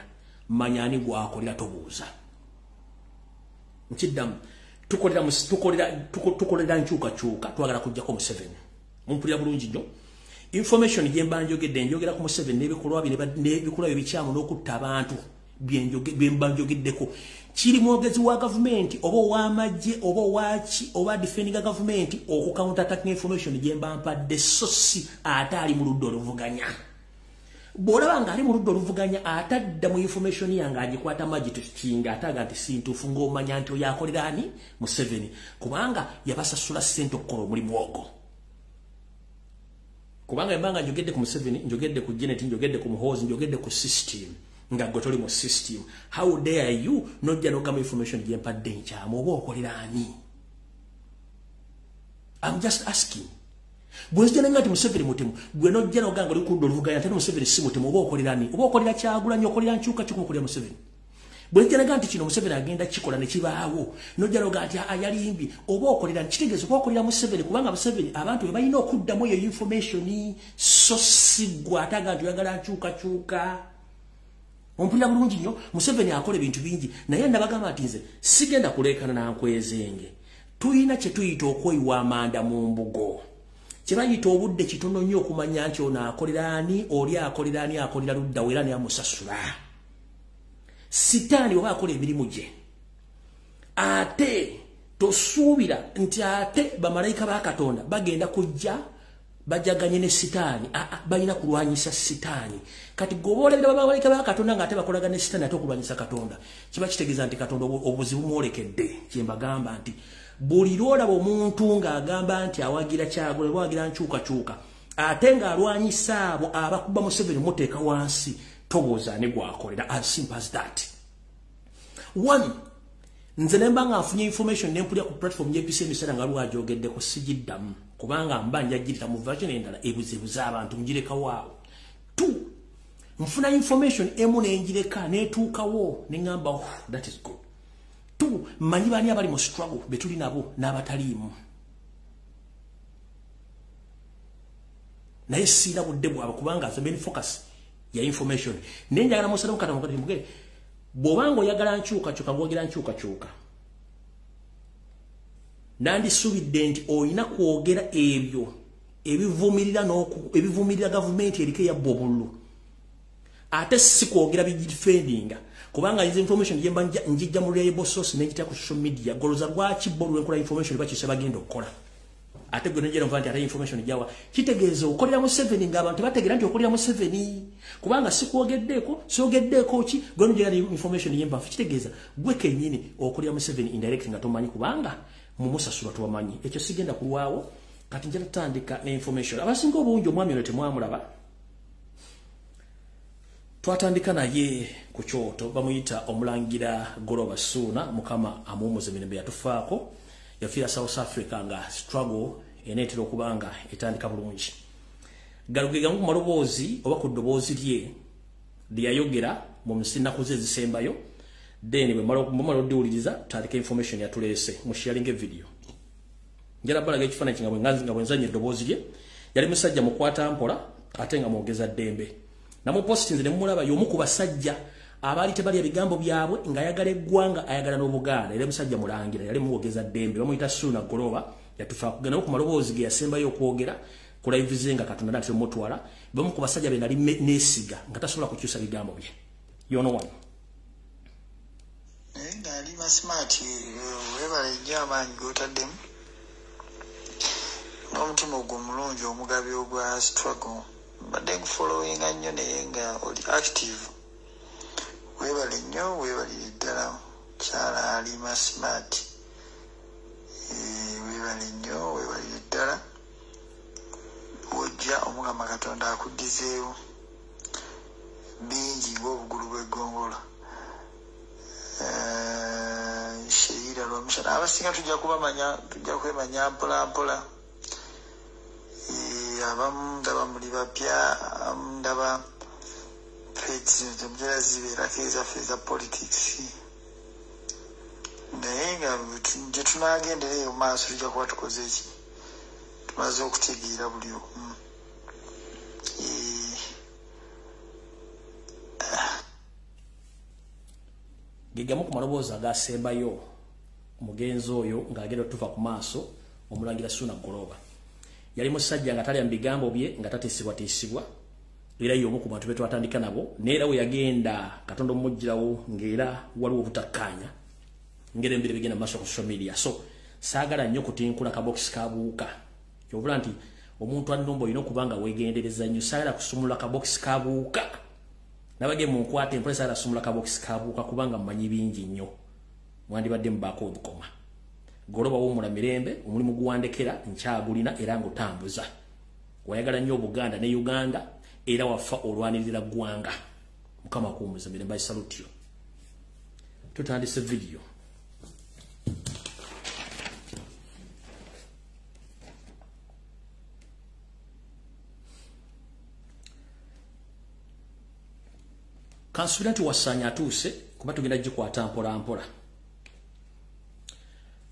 manya ani gw'akolera, tobuuza. Nkiddamu, tukolera nkyukakyuka, twagala kuggyako Museveni. Mumpulira bulungi nnyo. Information gye mba njogedde, njogera ku Museveni n'ebikolwa bye n'ebikolwa bye bikyamu n'okutta abantu bye mba njogeddeko. Kiri mwogezi wa gavumenti oba ow'amagye oba owaki oba defendinga gavumenti okucounter attacking information gye mba mpadde, so si ate ali mu ludda oluvuganya. Bw'olaba ng'ali mu ludda oluvuganya atadda mu information yange agikwata magitukinga ate aga nti si ntuufu, ng'omanya nti oyo akolera ani? Museveni, kubanga yabasasula ssente okukola omulimu ogwo. Kubanga embanga njogedde ku Museveni, njogedde ku Janet, njogedde ku Muhoozi, njogedde ku system, nga gwe toli mu system, how dare you nojja n'ogamba information gye mpadde nkyamu, oba okolera ani? I'm just asking. Bwe nzija nenga nti Museveni mutemu, gwe nojja n'ogamba oli ku ludda oluvuganya ate Museveni si mutemu, oba okolera ani? Oba okolera Kyagulanyi, okolera nkyukakyuka, okolera Museveni? Bwe nzija nenga nti kino Museveni agenda kikola ne kibaawo, nojja n'ogamba nti ayalimbye, oba okolera, kitegeeza oba okolera Museveni, kubanga Museveni abantu be balina okuddamu eyo information, so si ggwe ate aga nti oyagala nkyukakyuka. Ompulira bulungi nnyo. Museveni akola ebintu bingi, naye nabagamba nti nze sigenda kuleekana na nkwezenge. Tuyina kye tuyita okweyiwa amanda mu mbugo, kye bayita obudde kitono nnyo okumanya nti ono akolera ani, oli akolera ani, akolera ludda wa, era ani amusasula. Sitaani oba akola emirimu gye, ate tosuubira nti ate bamalayika ba Katonda bagenda kujja bajaganye ne sitaani. Balina kulwanyisa sitaani. Kati gwe olabira bamalayika ba Katonda ng'ate bakolagana ne sitaani ate okulwanyisa Katonda, kiba kitegeeza nti Katonda obuzibu mwolekedde. Kye mbagamba nti buli lw'olaba omuntu ng'agamba nti awagira Kyagulanyi, awagira nkyukakyuka, ate ng'alwanyisa abo abakuba Museveni muteeka wansi, tobuuza ani gw'akolera. As simple as that. One, nze ne mba nga nfunye information ne mpulira ku platform y'EPC emisana nga lwagyogeddeko, sigiddamu kubanga mba njagirira mu version endala ebuzeebuza abantu, ngirekawo awo. Two, nfuna information emu ne ngireka n'etuukawo ne ŋŋamba, oh, that is good. Two, mmanyi baani abali mu struggle be tuli nabo n'abataliimu, naye siina budde bwabwe kubanga nze main focus ya information. Naye njagala musalamu kata mukati mugere, bw'obanga oyagala nkyukakyuka, ng'owagira nkyukakyuka, Nandisuubidde nti olina kwogera ebyo ebivumirira ebivumirira gavumenti eriko eyabba obululu, ate si kwogera bigidefendinga, kubanga izi information gyemba njijja mu reliable source nenjita ku social media. Goloza lwaki bo lwenkola information bakyusa bagenda okukola, ate gwe nojera nva nti ate information jawa kitegeeza okolera Museveni ng'abantu bategeera nti okolera Museveni, kubanga sikwogeddeeko sogeddeeko ki gwe nojera information yemba kitegeeza gwe kennyini okolera Museveni indirect nga tomanyi, kubanga mumusasula tubamanyi. Ekyo sigenda kulwawo. Kati nja tutandika ne information. Abasinga obungi omwami ono temwamulaba, twatandika naye ku kyoto, bamuyita omulangira Goloba Ssuuna, Mukama amuwummuze mirembe, yatufaako. Yafiira South Africa nga struggle eneetera okuba nga etandika bulungi. Gano ge gamu ku maloboozi oba ku ddoboozi lye lyeyayogera mu nnaku ze ezisembayo. Then bwe mumala oddiwuliriza, tutandika information yatuleese mu sharing video. Njala balaga ekifaananyi nga bwe nzanya eddoboozi lye. Yali musajja mukwata mpola ate nga mwogeza ddembe. Namupositinze ne mumulaba, y'omu ku basajja abaali tebalya bigambo byabwe, ng'ayagala eggwanga, ayagala n'Obuganda. Era musajja mulangira, yali muwogeza ddembe, bamuyita Ssuuna Goloba, yatufa. Kugenda ku maloboozi ge yasembayo okwogera ku live ze nga Katonda natera omutwala, bamu ku basajja be nali neesiga nga tasobola kukyusa bigambo bye. Yono wano. Naye ng'ali masmart. Weebale nnyo amaanyi g'otaddemu n'omutima ogwo omulungi omugabi ogwa struggle. Mbadde nkufollowinga nnyo naye nga oli active. Weebale nnyo, weebalire ddala, kyala ali masmart. Weebale nnyo, weebalire ddala. Wojja Omukama Katonda akuddizeewo bingi ng'obugulu bw'eggongola. Sheira Lwamushana, abasinga tujja kubamanya, tujja kwemanya mpola mpola. Abamu ndaba muli bapya, abamu ndaba page zino temutera zibeerako ezaffe eza politics, naye nga gye tunaagendera eyo maaso tujja kuba tukoze eki, tumaze okutegeera buli omu. Gegamu ku maloboozi agasembayo omugenzi oyo ng'agenda otuva ku maaso, omulangira Ssuuna Goloba. Yali musajja nga talya mu bigambo bye, nga tatiisibwatiisibwa, era y'omu ku bantu be twatandika nabo. Neera we yagenda Katonda omugirawo, ng'era waliwo obutakkaanya ngeri embiri bigenda mu maaso ku social media. So saagala nnyo kutinkula kabokisi ka buwuka. Kyovula nti omuntu annumba olina okuba nga weegendereza nnyo. Saagala kusumulula kabokisi ka buwuka, nabage munkwate empola. Saagala kusumulula kabokisi ka buwuka kubanga mmanyi bingi nnyo, mwandibadde mubaako obukoma. Goloba, wummula mirembe. Omulimu guwandekera nkyagulina era ngutambuza. Wayagala nnyo Obuganda ne Uganda, era wafa olwanirira ggwanga. Mukama akuwummuza mirembe. I salute you. Tutandise video. Kansuubira nti wasaanya atuuse, kuba tugenda gikwata mpola mpola.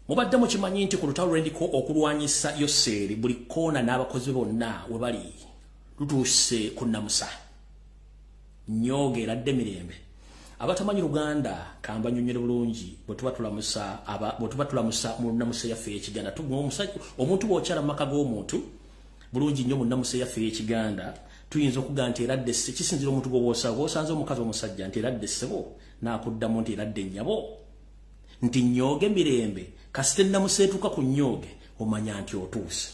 Mubadde mukimanyi nti ku lutalo lwendiko okulwanyisa Yoseeri buli koona n'abakozi bonna we bali, lutuuse ku nnamusa nyooge eradde mirembe. Abatamanyi Luganda kambanyonyere bulungi. Bwe tuba tulamusa mu nnamusa yaffe ey'Ekiganda, omuntu bw'okyala mu maka g'omuntu bulungi nnyo, mu nnamusa yaffe ey'Ekiganda tuyinza okugaa nti eradde sse. Kisinzira omuntu gw'oba osanze, omukazi, omusajja, nti eradde ssebo, n'akuddamu nti eradde nnyabo, nti nnyooge mirembe. Kasita ennamusa etuuka ku nnyooge, omanya nti otuuse.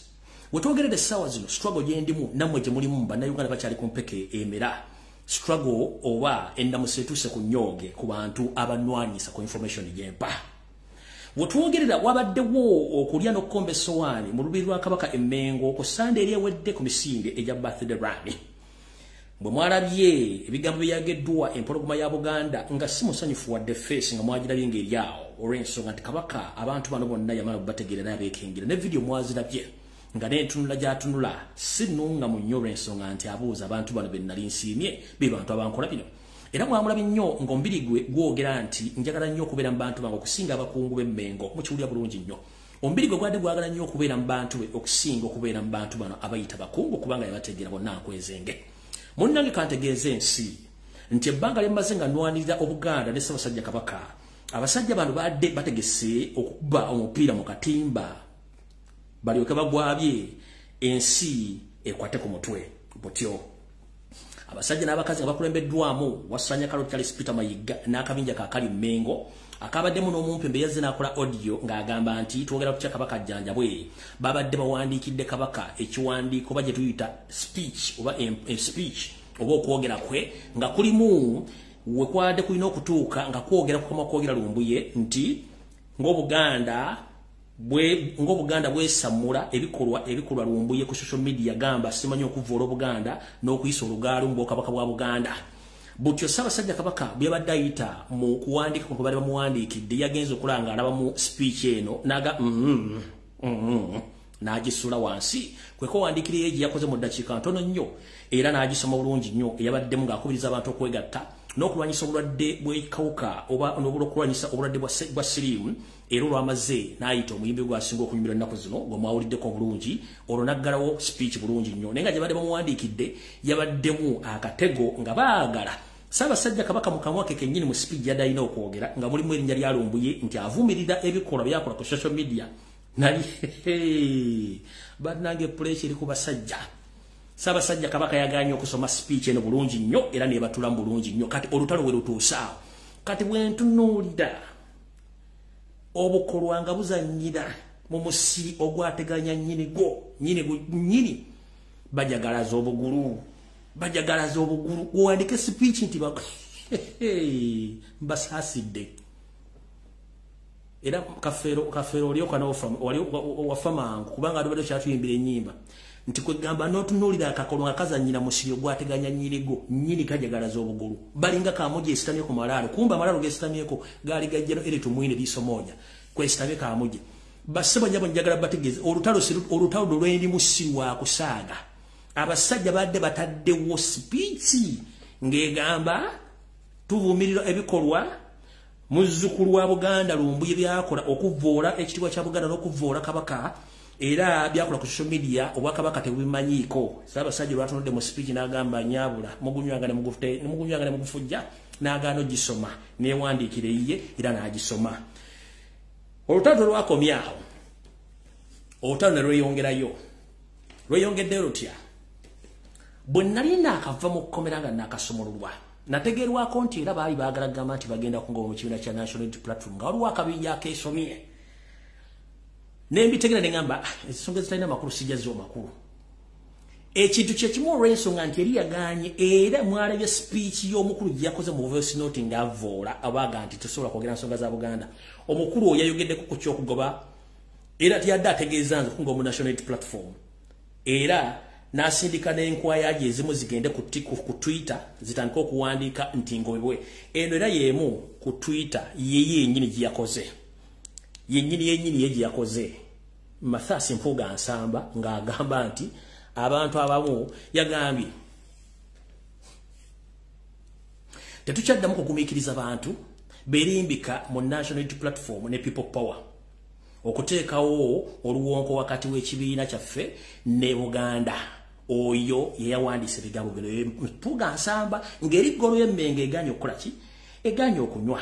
Wetwogerera essaawa zino, struggle gye ndimu nammwe gye mulimu, Bannayuganda bakyali ku mpeke emera. Struggle oba ennamusa etuuse ku nnyooge ku bantu abanwanyisa ku information gyempa. Wetwogerera wabaddewo okulya n'okukomba essowaani mu lubiri lwa Kabaka Emmengo ku Sande eri ewedde ku misinde egya birthday run. Bwe mwalabye ebigambo byeyageddwa empologoma ya Buganda nga si musanyufu wadde face nga mwagirabye ng'eri awo, olw'ensonga nti Kabaka abantu bano bonna yamala bategeera n'abeekengera. Ne vidiyo mwazirabye nga n'entunula gy'atunula si nnungamu nnyo, olw'ensonga nti abuuza abantu bano be nali nsiimye be bantu abankola bino. Era mwamulabye nnyo ng'omubiri gwe gwogera nti njagala nnyo okubeera mu bantu bange okusinga abakungu b'Emmengo. Mukiwulira bulungi nnyo, omubiri gwe gwadde gwagala nnyo okubeera mu bantu be okusinga okubeera mu bantu bano abayita bakungu, kubanga yabategeera bonna nkwezenge. Munnange, kantegeeze ensi nti ebbanga lye mmaze nga nwanirira Obuganda ne Ssaabasajja Kabaka, Abasajja bano badde bategese okukuba omupiira mu katimba balyoke bagwabye ensi ekwate ku mutwe butyo. Abasajja n'abakazi nga bakulembeddwamu Wasanya Kalo Charles Peter Mayiga n'akabinja kakali Mengo akabaddemu n'omumpembe yazze n'akola audio ng'agamba nti twogera ku kya Kabaka Jjanjabwe. Babadde bawandiikidde Kabaka ekiwandiiko oba gye tuyita speech oba speech oba okwogera kwe nga kulimu wekwadde kulina okutuuka nga kwogera kukoma kwogera Lumbuye nti ng'Obuganda bwesammula ebikolwa Lumbuye ku social media, gamba simanyi okuvvoola Obuganda n'okuyisa olugaalo mu bwakabaka bwa Buganda. Butyo Ssaabasajja Kabaka bwe yabadde ayita mu kuwandiika ku bali bamuwandiikidde, yagenze okulanga alaba mu speech eno n'aga n'agisula wansi kwe kuwandiikira ye gye yakoze mu ddakiika ntono nnyo era n'agisoma bulungi nnyo. Eyabaddemu ng'akubiriza abantu okwegatta n'okulwanyisa obulwadde bw'ekawuka oba n'okulwanyisa obulwadde bwa siriimu, era olwamaze n'ayita omuyimbi gwasinga okunyumirwa ennaku zino gw'omwawuliddeko bulungi, olwo n'aggalawo speech bulungi nnyo. Naye nga gye badde bamuwandiikidde yabaddemu akatego nga baagala Ssaabasajja Kabaka mu kamwa ke kennyini mu speech yadde alina okwogera nga mulimu erinnya lya Lumbuye nti avumirira ebikolwa byakola ku social media. Naye bannange pressure eri ku basajja. Ssaabasajja Kabaka yagaanye okusoma speech eno bulungi nnyo era nebatulamu bulungi nnyo. Kati olutalo we lutuuse awo, kati bwe ntunuulira obukolwa nga buzannyira mu musiri ogwateganya nnyini gwo nnyini bajagalaza obugulu, bajagalaza obugulu. Owandiike speech nti mbasaasidde. Era kafeero olyoka wafa mangu kubanga alibadde kyatuyimbira ennyimba nti kwegamba n'otunuulira akakolwa nga kazannyira musiri ogwateganya nnyini gwo nnyini kajagalaza obugulu. Balinga Kaamugye esitamye ku malaalo, kumba amalaalo gesitamyeko gaali gajjano eri Tumwine Liisomoonya kwesitamye Kaamugye. Bassebo nnyabo njagala bategeeze olutalo lwendimu si lwa kusaaga. Abasajja badde bataddewo speech ng'egamba tuvumirira ebikolwa muzzukulu wa Buganda Lumbuye byakola okuvvoola ekitiibwa kya Buganda n'okuvvoola Kabaka, era byakola ku social media obwakabaka tebubimanyiiko. Ssaabasajja olwatunudde mu speech n'agamba nnyabula mugunywanga ne mugufujja, n'agaana ogisoma neewandiikira eyiye era n'agisoma. Olutalo lwakomye awo, olutalo ne lweyongerayo. Lweyongeddeyo lutya? Bwe nali naakava mu kkomera nga naakasumululwa, nategeerwako nti era baali baagala kugamba nti bagenda kungoba mu kibiina kya National Unity Platform nga waliwo akabinja akeesomye. Ne mbitegera ne ŋŋamba ensonga ezitalina makulu sijja zo makulu. Ekintu kye kimu olw'ensonga nti eri yagaanye, era mwalabye speech y'omukulu gye yakoze mu voice note ng'avvoola abaga nti tosobola kwogera nsonga za Buganda. Omukulu oyo yayogeddeko ku ky'okugoba era tiyadde ategeeza nze okungoba mu National Unity Platform, era n'asindika n'enkwaya gye ezimu zigende ku Twitter zitandike okuwandiika nti ngobebwe. Eno era y'emu ku Twitter ye yennyini gye yakoze, yennyini yennyini ye gye yakoze. Mathias Mpuuga Nsamba ng'agamba nti abantu abamu yagambye tetukyaddamu kugumiikiriza bantu berimbika mu National Unity Platform ne People Power okuteekawo oluwonko wakati w'ekibiina kyaffe ne Buganda. Oyo ye yawandiise ebigambo bino. Mpuuga Nsamba ng'eriggolo y'Emmengo egaanye okukola ki? Egaanye okunywa.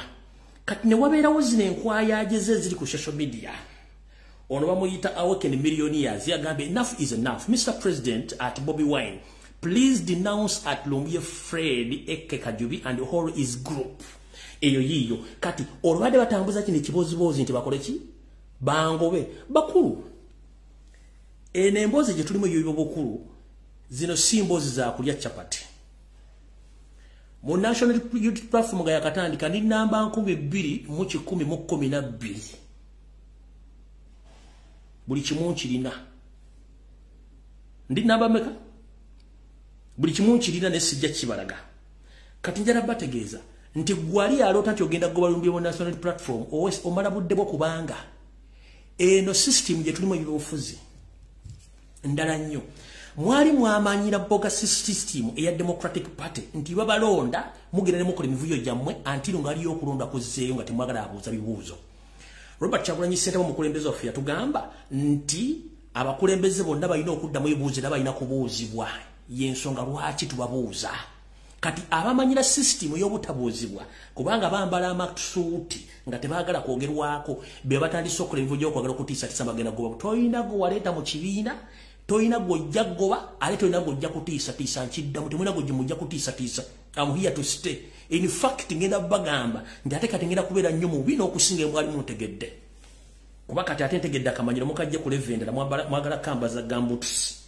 Kati ne wabeerawo zino enkwaya ze ziri ku social media. Ono bamuyita Awaken Millionaires yagambye enough is enough. Mr. President at Bobi Wine, please denounce at Lumbuye Fred Eke Kajubi and all his group. Eyo yiyo. Kati olwabadde batambuza kino ekibooziboozi nti bakole ki? Bangobe. Bakulu. Eno emboozi gye tulimu ey'obukulu zino si mboozi za kulya chapati. Mu National Unity Platform nga yakatandika ndi namba 2112. Buli kimu nkirina. Ndi namba meka? Buli kimu nkirina ne sijja kibalaga. Kati njala bategeeza nti gwali aloota nti ogenda kugoba Lumbuye mu National Platform omala budde bwo, kubanga eno system gye tulimu ebyobufuzi ndala nnyo. Mwali mwamanyira boga system eya Democratic Party nti babalonda mugenda ne mukola emivuyo gyammwe anti nga aliyo okulonda kuzzeeyo nga temwagala abuuza bibuuzo. Robert Kyagulanyi Ssentamu omukulembeze waffe yatugamba nti abakulembeze bonna balina okuddamu ebibuuzo era balina kubuuzibwa. Y'ensonga lwaki tubabuuza. Kati abamanyira system y'obutabuuzibwa kubanga bambala amasuuti nga tebaagala kwogerwako, be batandise okukola ebivuyo okwagala okutiisatiisa bagenda goba. Toyina gwe waleeta mu kibiina, toyina gw'ojja goba, ate toyina gw'ojja kutiisatiisa. Nkiddamu, temulina gw'ojja mujja kutiisatiisa. I'm here to stay. In fact, ngenda bagamba nti ate kati ngenda kubeera nnyo mubi n'okusinga emwali muntegedde, kuba kati ate ntegedde akamanyiro mukajje ku level endala. Mwagala kambaza gumboots,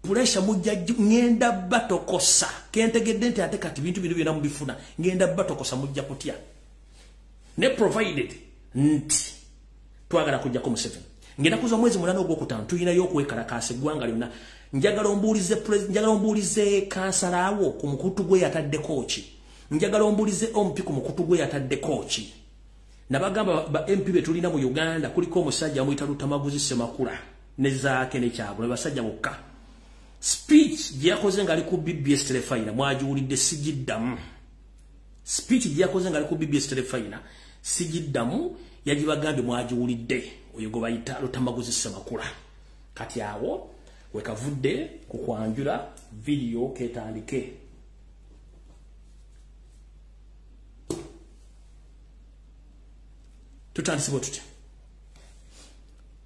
pressure mujja, ngenda batokosa. Kentegedde nti ate kati bintu bino byonna mubifuna, ngenda batokosa, mujja kutya. Ne provided nti twagala kujjako Museveni, ngenda kuza mwezi 8 ogwokutaano tulinayo okwekalakaasa eggwanga lyonna. Njagala ombuulize, njagala ombuulize kansala wo ku mukutu gwe yataddeko ki, njagala ombuulize omp ku mukutu gwe yataddeko ki. Nabagamba ba MP be tulina mu Uganda, kuliko omusajja amuyita Lutamaguzi Ssemakula ne Zaake ne Kyabula, basajja bokka. Speech gye yakoze ng'ali ku BBS Terefayina mwagiwulidde, sigiddamu. Speech gye yakoze ng'ali ku BBS Terefayina sigiddamu, yagibagambye, mwagiwulidde. Oyo gwe bayita Lutamaguzi Ssemakula. Kati awo wekavudde ku kwanjula video ketandike. Tutandise bwe tutya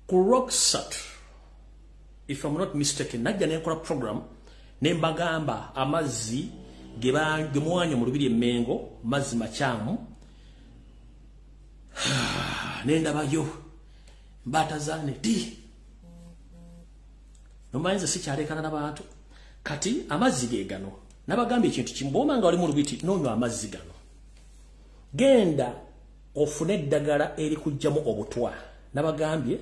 ku Rocksat, if I'm not mistaken, najja nenkola program ne mbagamba amazzi ge mwanya mu lubiri emmengo mazzi makyamu. Nendabayo mbatazaane ti nomanyiza sikyalekana n'abantu. Kati amazzi ge gano, nabagambye ekintu kimu: bw'oba nga oli mu lubiti n'onywa amazzi gano, genda ofune eddagala erikugjamu obutwa. Nabagambye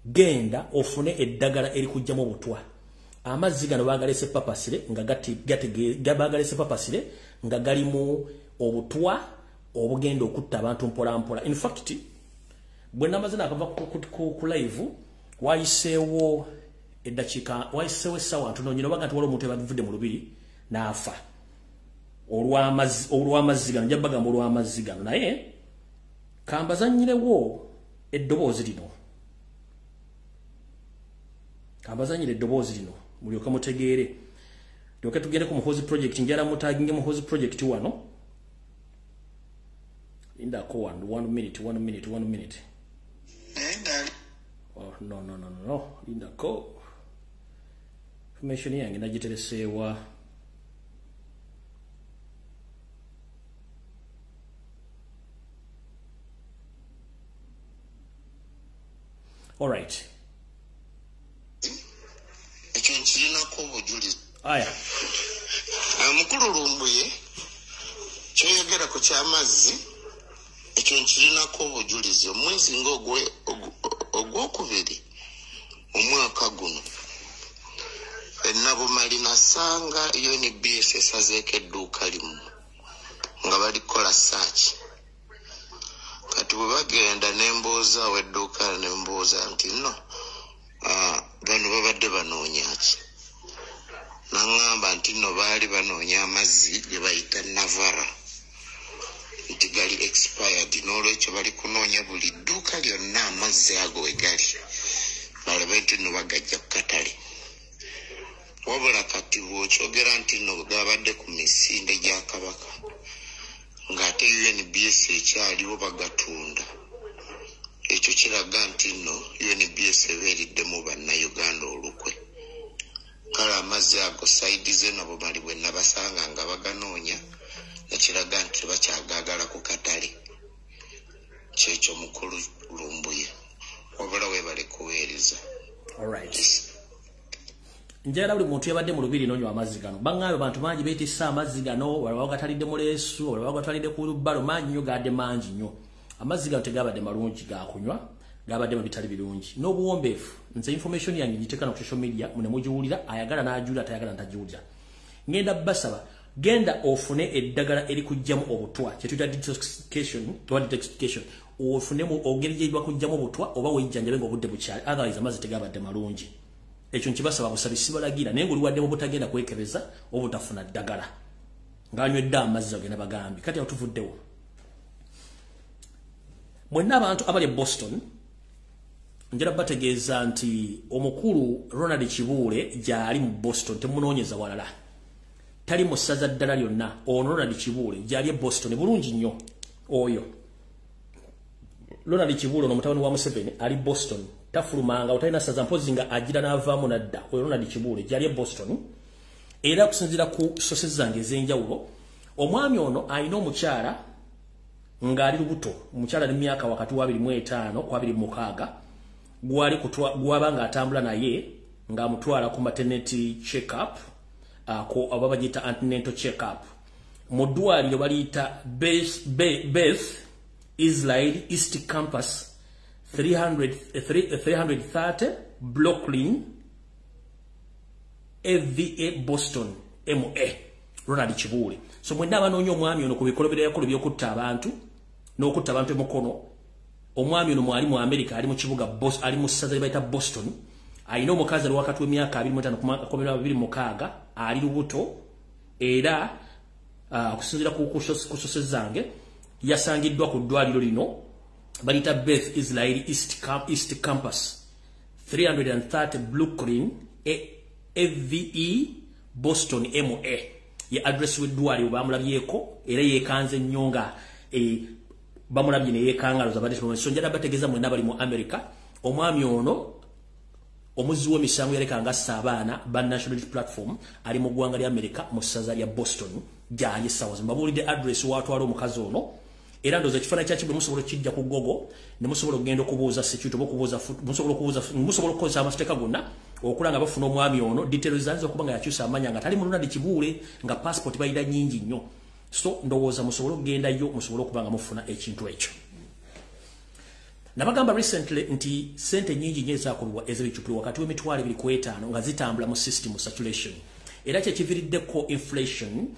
genda ofune eddagala erikugjamu obutwa. Amazzi gano bagalese papasire nga bagalese papasire nga galimu obutwa obugenda okutta abantu mpola mpola. In fact, bwe namaze nakava ku live, wayiseewo eddakiika, wayiseewo essaawa ntono nnyo, baga nti waliwo omuntu ebavudde mu lubiri n'afa olw'amazzi gano. Nja bagamba olw'amazzi gano, naye kambazannyirewo eddoboozi lino, kambazannyire eddoboozi lino mulyoke mutegeere, lyoke tugende ku Muhoozi Project. Njala mutaginge Muhoozi Project wano. Lindako one minute, one minute, one minute. Oh, no, no, no, no, no. Lindako, information yange nagitereseewa. All right. Ekyo nkirinako obujulizi. Aya. Mukulu Lumbuye, kyoyogera ku ky'amazzi, ekyo nkirinako obujulizi. Omwezi nga ogwokubiri omwaka guno, enabumali nasanga UNBS esazeeko edduuka limu nga bali kukola search. Kati bwe bagenda nembuuza ow'edduuka, nembuuza nti nno bano babadde banoonya ki? Naŋŋamba nti nno baali banoonya amazzi ge bayita Navara, nti gali expired, n'olwekyo bali kunoonya buli dduuka lyonna amazzi ago we gali, balabe nti nno bagajja ku katale. Wabula kati bw'okyogera nti nno gabadde ku misinde gya Kabaka ng'ate UNBS ekyaliwo bagatunda, ekyo kiraga nti nno UNBS ebeeriddemu bannayuganda olukwe. Kale amazzi ago side ze nabumali bwe nabasanga nga baganoonya, nekiraga nti tebakyagaagala ku katale. Kyekyo mukulu Lumbuye, wabula weebale kuweereza. All right. Njagala buli muntu yabadde mu lubiri n'onywa amazzi gano. Baŋŋambye bantu bangi beetisse amazzi gano, waliwo agatalidde mu leesu, waliwo agatalidde ku lubbalo, mangi nnyo, gadde mangi nnyo. Amazzi gano tegabadde malungi ga kunywa, gabadde mu bitali birungi. N'obuwombeefu, nze information yange ngiteeka no ku social media, mune mugiwulira, ayagala n'agiwulira, atayagala n'atagiwulira. Ngenda basaba, genda ofune eddagala erikugjamu obutwa, kye tuyita detoxification, oba detoxification, ofunemu ogeri gye bakugjamu obutwa oba wejjanjabe ng'obudde bukyali, otherwise amazzi tegabadde malungi. Ekyo nkibasaba busabi, sibalagira, naye ng'oliwadde mu butagenda kwekebeza oba obutafuna ddagala ng'anywedde amazzi agenda bagambye. Kati awo tuvuddewo. Mwenna abantu abali e Boston, njala bategeeza nti omukulu Ronald Kibuule gy'ali mu Boston, temunoonyeza walala. Tali mu ssaza ddala lyonna. Ono Ronald Kibuule gyali e Boston bulungi nnyo. Oyo Ronald Kibuule ono mutabani wa Museveni ali Boston, tafulumanga, otalina ssaza mpozi nga agira n'avaamu nadda. Oyo Ronald Kibuule gyali e Boston, era okusinziira ku sources zange ez'enjawulo, omwami ono alina omukyala ng'ali lubuto. Omukyala ali myaka wakati wa 25 ku 26, gwali gwaba ng'atambula naye ng'amutwala ku maternity check-up, ko aba bagiyita antenatal check-up mu ddwaliro baliyita Beth Israel East Campus, 330 Brooklyn AVA Boston MA. Ronald Kibuule. So mwenna abanoonya omwami ono ku bikolobero yakola by'okutta abantu n'okutta abantu emukono, omwami ono mwali mu America, ali mu kibuga ali mu ssaza lye bayita Boston. Alina omukazi ali wakati w'emyaka 25 ku 26, ali lubuto, era okusinziira ku sources zange yasangiddwa ku ddwaliro lino baliyita Beth Israel East Campus, 330 Brooklyn AVE Boston MA. Ye address w'eddwaliro bamulabyeko, era yeekanze nnyo nga bamulabye ne yeekanga zabadde. So njala bategeeza mwenna bali mu America, omwami ono omuzzi w'emisango yaleka nga assa abaana ba National Platform ali mu ggwanga lya America mu ssaza lya Boston gyali essaawa zino. Mbabuulidde address watwala omukazi ono, era ndowooza ekifaananyi kya Kibuule musobola okukijja ku Google ne musobola okugenda okubuuza security oba okubuuza, musobola okubuuza, musobola okukozesa amateeka gonna okula nga bafuna omwami ono. Details zanze okuba nga yakyusa amanya nga tali mu Ronald Kibuule, nga passport bayira nnyingi nnyo. So ndowooza musobole okugendayo, musobole okuba nga mufuna ekintu ekyo. Nabagamba recently nti sente nyingi nnyo ezakubibwa ez'ebicupuli wakati w'emitwalo 2 ku 5 nga zitambula mu system circulation, era kyekiviriddeko inflation,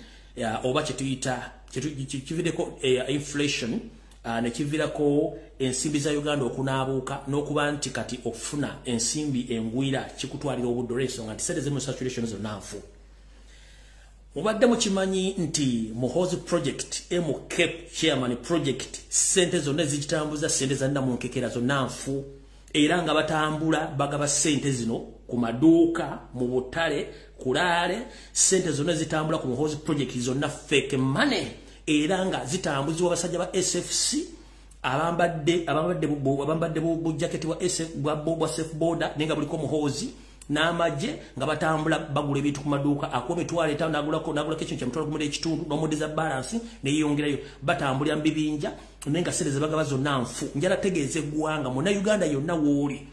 oba kyetuyita kividdeko inflation, nekiviirako ensimbi za Uganda okunaabuuka n'okuba nti kati okufuna ensimbi engwira kikutwalira obudde, olw'ensonga nti sente ziri mu circulation zonna nfu. Mubadde mukimanyi nti Muhoozi Project, MK Chairman Project, sente zonna ezigitambuza sente za nnamunkekera zonna nfu, era nga batambula bagaba sente zino ku maduuka, mu butale, kulaale. Sente zonna zitambula ku Muhoozi Project zonna fake money, era nga zitambuzibwa abasajja ba SFC abambadde bujaketi bwa SF bwa Safe Boda, naye nga buliko Muhoozi n'amagye, nga batambula bagula ebintu ku maduuka. Akuwa 50,000, nagulako ekintu kya 1,500, n'omudiza balance neyeyongerayo. Batambulira mu bibinja, naye nga sente zebagaba zonna nfu. Njala tegeeza eggwanga, Munnayuganda yonna w'oli,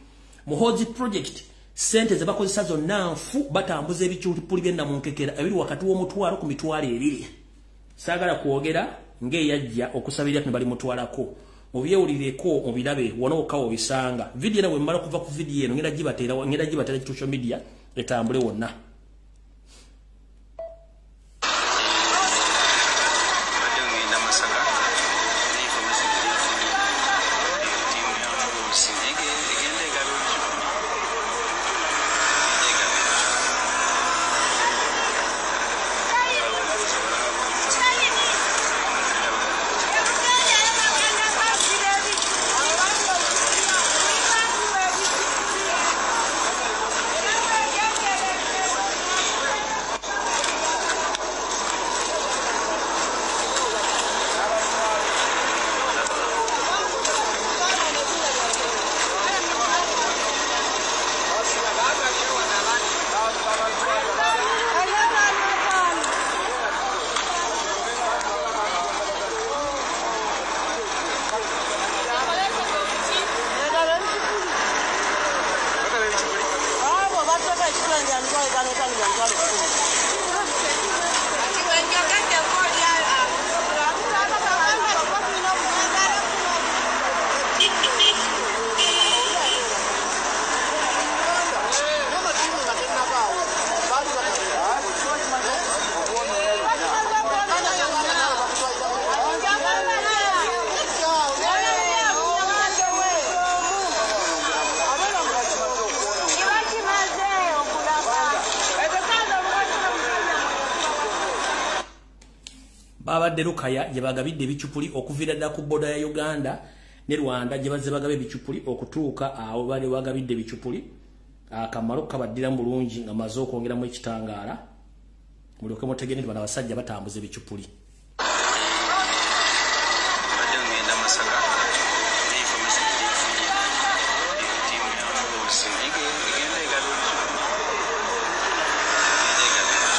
Muhoozi Project sente zebakozesa zonna nfu. Batambuza ebicupuli byennamunkekera ebiri wakati w'1,000 ku 20,000. Saagala kwogera ng'eyajja okusabirira ne balimutwalako. Mubyewulireko, mubirabe wano wokka obisanga. Vidiyo eno bwe mmala kuva ku vidiyo eno, ngenda gibateera social media etambule wonna. Mbadde ngenda Masaka neyikomeza ttiimu ya Muhoozi, naye egenda egaba ebicupuli, egenda egaba ebicupuli. Babadde Lukaya gye bagabidde ebicupuli okuviira ddala ku border ya Uganda ne Rwanda, gye bazze bagaba ebicupuli okutuuka awo bali bagabidde ebicupuli. Akamalo kabaddiramu bulungi nga maze okwongeramu ekitangaala. Mulyoke mutegere nti bano abasajja batambuza ebicupuli. Badde ngenda Masaka, information gyenfunye ttiimu ya Mulosi egenda egaba ebicupuli, egenda egaba ebicupuli.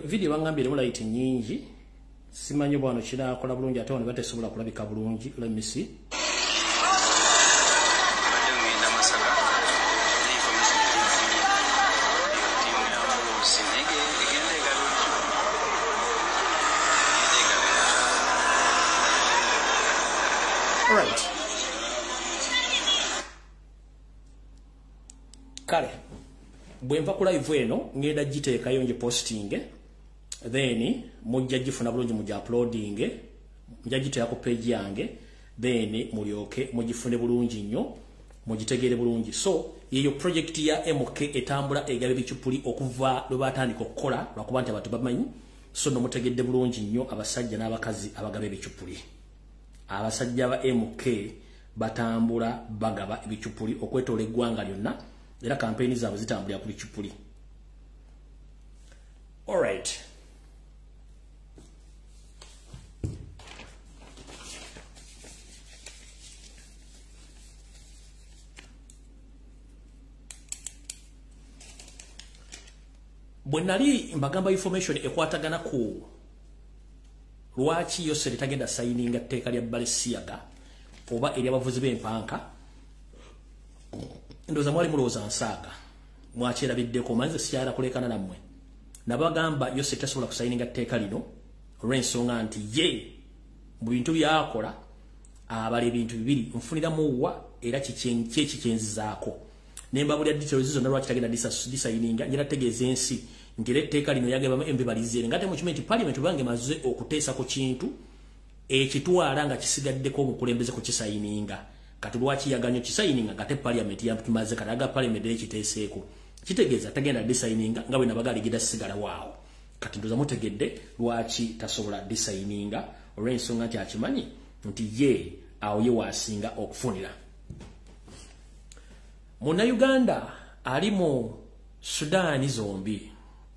Video bangambye erimu light nnyingi, simanyi bwano kiraakola bulungi ate wano batesobola kulabika bulungi. Let me see. Badde ngenda Masaka, information gyenfunye ttiimu ya Mulosi egenda egaba ebicupuli, egenda egaba ebicupuli. Alright. Kale bwe nva ku live eno ngenda giteekayo ngipostinge, then mujja gifuna bulungi, mujja uploading, mujja giteeka ku page yange, then mulyoke mugifune bulungi nnyo, mugitegere bulungi. So yeyo project ya MK etambula egaba ebicupuli okuva lwe batandika okukola, lwakuba nti abantu bamanyi. So no mutegedde bulungi nnyo abasajja n'abakazi abagaba ebicupuli. Abasajja ba MK batambula bagaba ebicupuli okwetoola eggwanga lyonna, era kampeyini zaabwe zitambulira ku bicupuli. Alright. Bwe nali mbagamba information ekwatagana ku lwaki Yoseri tagenda sayininga tteeka lya Balenciaga oba ery'abavuzi b'empanka, ndowooza mwali mulowooza nsaaga, mwakyerabiddeko. Manze sikyala kulekana nammwe. Nabagamba Yoseri tasobola kusayininga tteeka lino olw'ensonga nti ye mu bintu by'akola abala ebintu bibiri, nfuniramu wa era kikyenzizaako. Nembabulya details zonna lwaki tagenda disayininga. Njala tegeeza ensi nti era etteeka lino yagamba MB balizeere, nga temukimanyi nti parliament bange maze okuteesa ku kintu ekitwala nga kisigaddeko obukulembeze ku kisayininga. Kati lwaki yaganya kisayininga nga te parliament yatumaze kati aga parliament ekiteeseeko? Kitegeeza tagenda disayininga nga bwe nabaga aligenda sigala waawo. Kati ndoza mutegedde lwaki tasobola disayininga, olw'ensonga nti akimanyi nti ye awo ye waasinga okufunira. Munnayuganda ali mu Sudaani zombi,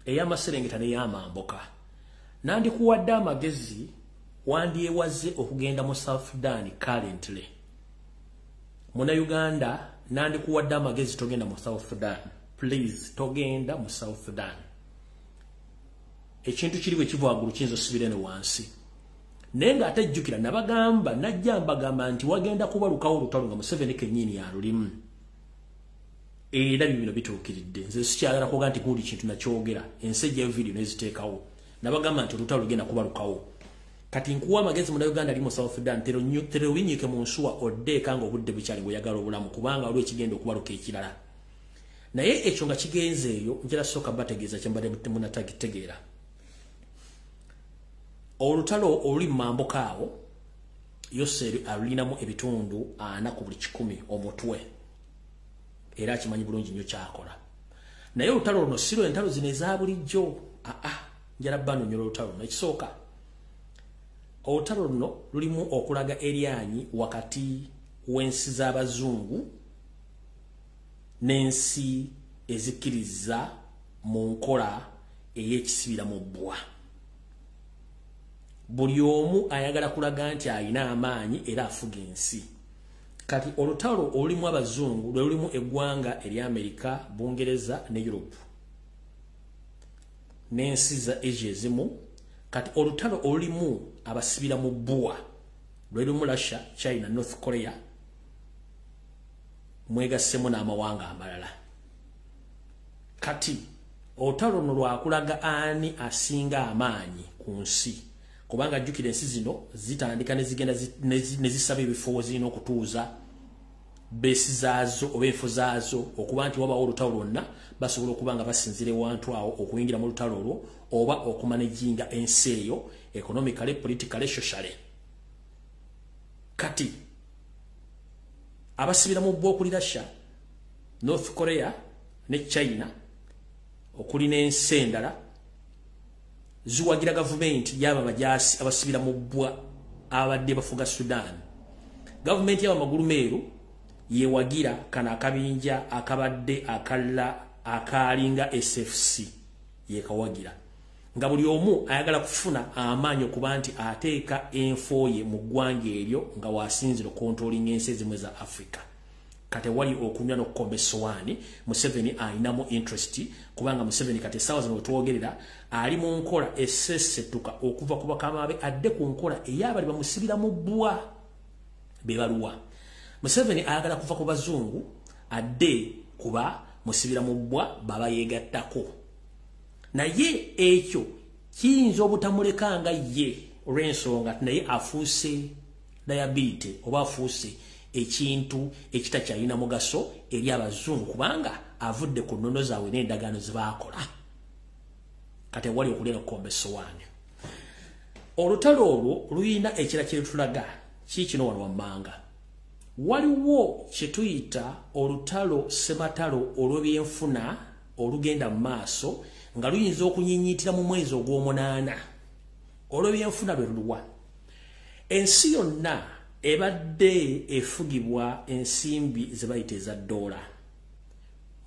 ey'amaserengeta n'ey'amambuka, nandikuwadde amagezi wandyewaze okugenda mu South Sudan currently. Munnayuganda nandikuwadde amagezi togenda mu South Sudan. Please, togenda mu South Sudan. Ekintu kiri bwe kiva waggulu kiyinza osibira eno wansi. Naye ng'ate jjukira nabagamba, najja mbagamba nti wagenda kubalukawo olutalo nga Museveni kennyini yalulimu. Era bino bituukiridde. Nze sikyagala kuga nti gundi kintu nakyogera, ensi ejjayo video n'eziteekawo. Nabagamba nti olutalo lugenda kubalukawo. Kati nkuwa amagezi Munnayuganda ali mu South Sudan, tero winyiike mu nsuwa odde eka ng'obudde bukyali ng'oyagala obulamu, kubanga waliwo ekigenda okubaluka ekirala. Naye ekyo nga kigenze eyo, njala sooka bategeeza kye mbadde munnatagitegeera. Olutalo oluli mu mambuka awo, Yoseri alulinamu ebitundu 40 ku buli 100 omutwe. Era akimanyi bulungi nnyo ky'akola. Naye olutalo luno si lwe entalo zino eza bulijjo. Njala bannyonnyola olutalo luno. Ekisooka, olutalo luno lulimu okulaga eryanyi wakati w'ensi z'abazungu n'ensi ezikkiriza mu nkola ey'ekisibira mu bbwa. Buli omu ayagala kulaga nti alina amaanyi era afuga ensi. Kati olutalo olulimu abazungu lwe lulimu eggwanga erya Amerika, Bungereza ne Europe. n'ensi za Asia ezimu. Kati olutalo olulimu abasibira mu bbwa lwerimu Russia, China, North Korea, mwegassemu n'amawanga amalala. Kati olutalo luno lwakulaga ani asinga amaanyi ku nsi, kubanga jjukira ensi zino zitandika ne zigenda ne zisaba ebifo zirina okutuuza beesi zaazo oba enfo zaazo, okuba nti wabawo olutalo lwonna basobola okuba nga basinziira ewantu awo okuyingira mu lutalo olwo oba okumanaginga ensi eyo economically, politically, socially. Kati abasibira mu bbwa okuli Russia, North Korea ne China okuli n'ensi endala ziwagira gavumenti y'aba bajaasi abasibira mu bbwa abadde bafuga Sudan. Gavumenti y'aba magulu meeru yewagira kano akabinja akabadde akalla akaalinga SFC yekawagira, nga buli omu ayagala kufuna amaanyi okuba nti ateeka enfo ye mu ggwanga eryo nga wasinzira okontrolinga ensi ezimu eza Africa. Kati wali okunywa n'okukomba essowaani, Museveni alinamu interest, kubanga Museveni kati essaawa zino wetwogerera ali mu nkola esesetuka okuva ku bakama be adde ku nkola ey'abali bamusibira mu bbwa be baluwa. Museveni ayagala kuva ku bazungu adde kuba musibira mu bbwa baba yeegattako, naye ekyo kiyinza obutamuleka nga ye olw'ensonga naye afuuse diabetes oba afuuse ekintu ekitakyalina mugaso eri abazungu, kubanga avudde ku nnono zaabwe n'endagaano ze baakola. Kati wali okulya n'okukomba essowaani. Olutalo olwo lulina ekira kye lutulaga kiikino wano wammanga. Waliwo kye tuyita olutalo ssematalo olw'ebyenfuna olugenda mu maaso nga luyinza okunyiinyiitira mu mwezi ogw'omunaana. Olw'ebyenfuna lwe luluwa? Ensi yonna ebadde efugibwa ensimbi ze bayita eza ddoola.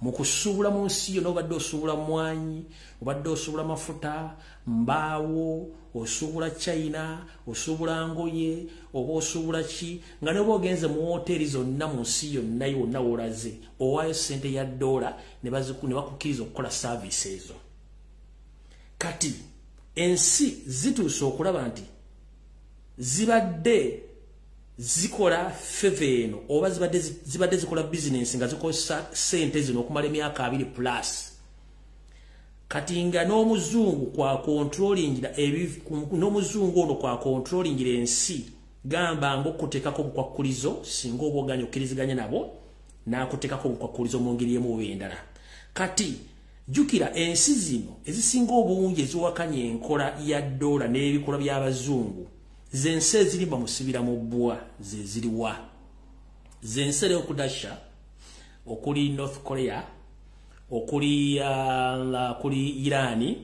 Mu kusuubula mu nsi yonna obadde osuubula mmwanyi, obadde osuubula mafuta, mbaawo, osuubula China, osuubula ngoye, oba osuubula ki, nga ne bw'oba ogenze mu woteeri zonna mu nsi yonna yonna w'olaze, owaayo ssente ya ddoola ne bakukkiriza okukola saaviisi ezo. Kati ensi zituuse okulaba nti zibadde zikola feva eno oba zibadde zikola bizinensi nga zikozesa ssente zino okumala emyaka 2 plus. Kati nga n'omuzungu kwa controllingira n'omuzungu ono kwa controllingira ensi, gamba ng'okuteekako obukwakkulizo singa oba oganye okkiriziganya nabo n'akuteekako obukwakkulizo mu ngeri emu oba endala. Kati jjukira ensi zino ezisinga obungi eziwakanya enkola ya ddoola n'ebikolwa by'abazungu zensi eziri bamusibira mu bbwa ze ziriwa? Zensi eri okudasha okuli North Korea, okuli Irani,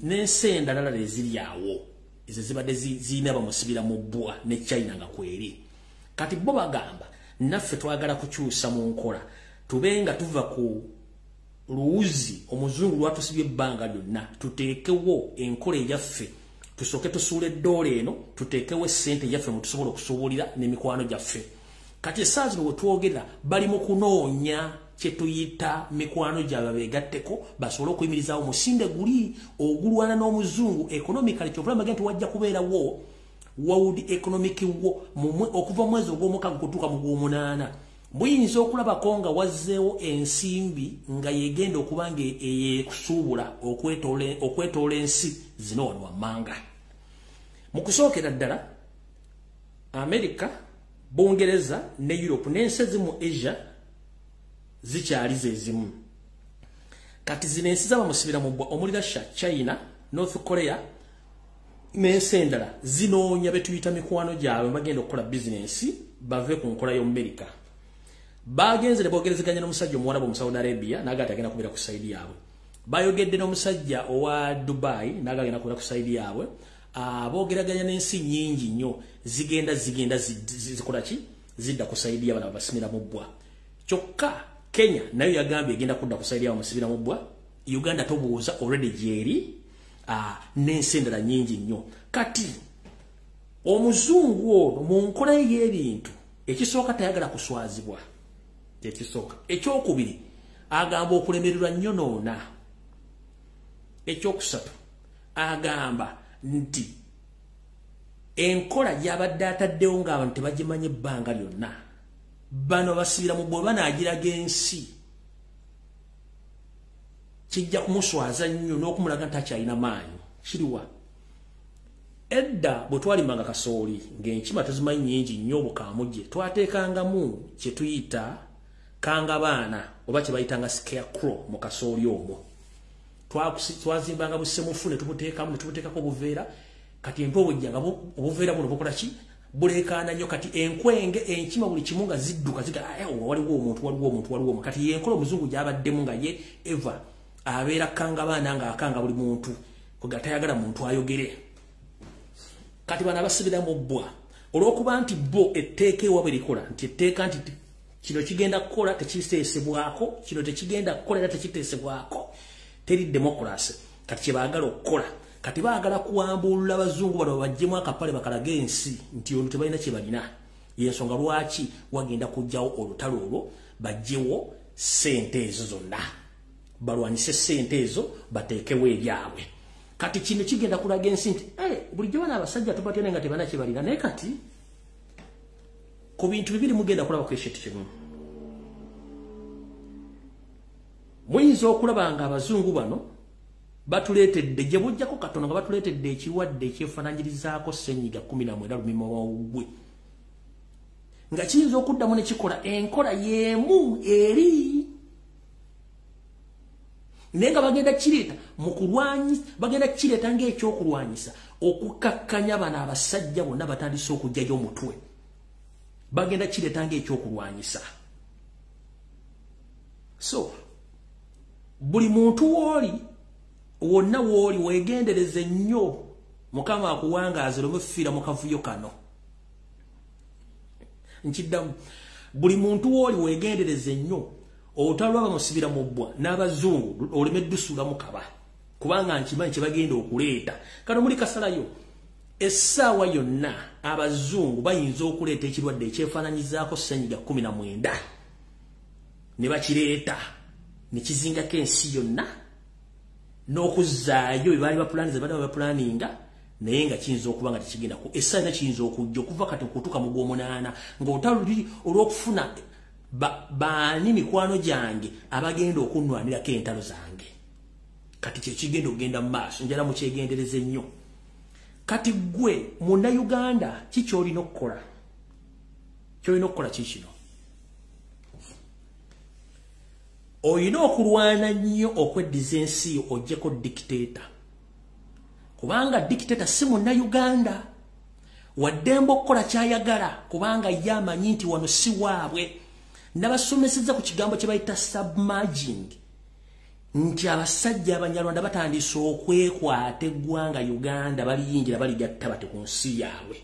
n'ensi endala eziri awo ezo zibadde zirina bamusibira mu bbwa ne China nga kweri. Kati bo bagamba naffe twagala kukyusa mu nkola, tube nga tuva ku luwuzi omuzungu lwatusibye ebbanga lyonna, tuteekewo enkola eyaffe, tusooke tusuule eddoola eno, tuteekewo essente eyaffe mwe tusobola okusuubulira n'emikwano gyaffe. Kati essaawa zino we twogerera bali mu kunoonya kye tuyita mikwano gyabwe beegatteko basobole okuyimirizaawo omusinde guli ogulwana n'omuzungu economically. Kyova olaba nti wajja kubeerawo World Economic War okuva mu mwezi ogw'omukaaga okutuuka mu gw'omunaana. Muyinza okulabako nga wazzeewo ensimbi nga yegenda okuba nga eyekusuubula okwetoola ensi zino wano wammanga. Mu kusookera ddala Amerika, Bungereza ne Europe n'ensi ezimu Asia zikyali ze zimu. Kati zino ensi z'abamusibira mu bbwa omuli Russia, China, North Korea n'ensi endala zinoonya be tuyita mikwano gyabwe bagenda okukola bizinensi bave ku nkola y'Omumerika. Bagenze ne boogerezeganya n'omusajja omuwarabu mu Saudi Arabia n'agamba agenda kubeera ku sayidi yaabwe. Bayogedde n'omusajja owa Dubai n'agamba agenda kubeera ku sayidi yaabwe. Boogeraganya n'ensi nnyingi nnyo zigenda zikola ki? Zidda ku sayidi y'abano abasimira mu bbwa. Kyokka Kenya nayo yagambye egenda kudda ku sayidi y'abo bamusibira mu bbwa. Uganda tobuuza already gyeri, n'ensi endala nnyingi nnyo. Kati omuzungu ono mu nkola ye y'ebintu ekisooka tayagala kuswazibwa, ekisooka. Ekyokubiri agamba okulemererwa nnyo noona. Ekyokusatu, agamba nti enkola gy'abadde ataddewo ng'abantu tebagimanyi ebbanga lyonna, bano basibira mu bwe banaagiraga ensi kijja kumuswaza nnyo n'okumulaga nti akyalina maanyi. Kiriwa edda bwe twalimanga kasooli ng'enkima tuzimanyi nnyingi nnyo obukaamuje, twateekangamu kye tuyita kangabaana oba kye bayitanga scarecrow mu kasooli omwo. Twazimbanga busemufu ne tubuteekamu ne tubuteekako obuveera. Kati empewo bwejjanga obuveera buno bukola ki? Buleekaana nnyo. Kati enkwenge, enkima, buli kimu nga zidduka ziga waliwo omuntu, waliwo omuntu, waliwo omuntu. Kati yenkola omuzungu gy'abaddemu nga ye eva abeera kangabaana ng'akanga buli muntu kuga tayagala muntu ayogere. Kati bano abasibira mu bbwa olw'okuba nti bo etteeka ewaabwe likola nti etteeka nti kino kigenda kukola tekiteesebwako, kino tekigenda kukola era tekiteesebwako, teri democracy. Kati kye baagala okukola, kati baagala kuwambulula abazungu bano babaggyemu akapale bakalage ensi nti ono tebalina kye balina. Yensonga lwaki wagenda kuggyawo olutalo olwo, baggyewo ssente ezo zonna, balwanyise ssente ezo, bateekewo ebyabwe. Kati kino kigenda kulaga ensi nti bulijjo bano abasajja tubatya naye nga tebalina kye balina. Naye kati ku bintu bibiri mugenda kulabako ekintu kimu. Muyinza okulaba nga abazungu bano batuleetedde gye bujjako katono nga batuleetedde ekirwadde ekyefaananyirizaako ssenyiga 19 lumimawuggwe, nga kiyinza okuddamu ne kikola enkola y'emu eri, naye nga bagenda kireeta mu kulwanyisa, bagenda kireeta ng'ekyokulwanyisa okukakkanya bano abasajja bonna batandise okuggyayo omutwe. Bagenda kireeta ng'ekyokulwanyisa. So buli muntu wooli wonna wooli weegendereze nnyo, Mukama akuwangaaze oleme kufiira mu kavuyo kano. Nkiddamu, buli muntu wooli weegendereze nnyo, olutalo lw'abamusibira mu bbwa n'abazungu oleme ddusuulamu kaba, kubanga nkimanyi kye bagenda okuleeta. Kano muli kasalayo essaawa yonna abazungu bayinza okuleeta ekirwadde ekyefaananyizaako ssenyiga 19 ne bakireeta ne kizingako ensi yonna n'okuzzaayo bye baali bapulaaniza, badde bapulaninga, naye nga kiyinza okuba nga tekigenda ku essaawa yonna kiyinza okujja okuva kati okutuuka mu gw'omunaana ng'olutalo luli olw'okufuna baani mikwano gyange abagenda okunnwanirako entalo zange. Kati kyekigenda okugenda mu maaso, njala mukyegendereze nnyo. Kati ggwe munnayuganda ki ky'olina okukola? Ky'olina okukola ki kino? Olina okulwana nnyo okweddiza ensi yo oggyeko dictator, kubanga dictator si munnayuganda, waddembe okukola ky'ayagala kubanga ye amanyi nti wano si waabwe. Nabasomesezza ku kigambo kye bayita submerging, nti abasajja abanyarwanda batandise okwekwata eggwanga Uganda, baliyingira baligatta bate ku nsi yaabwe.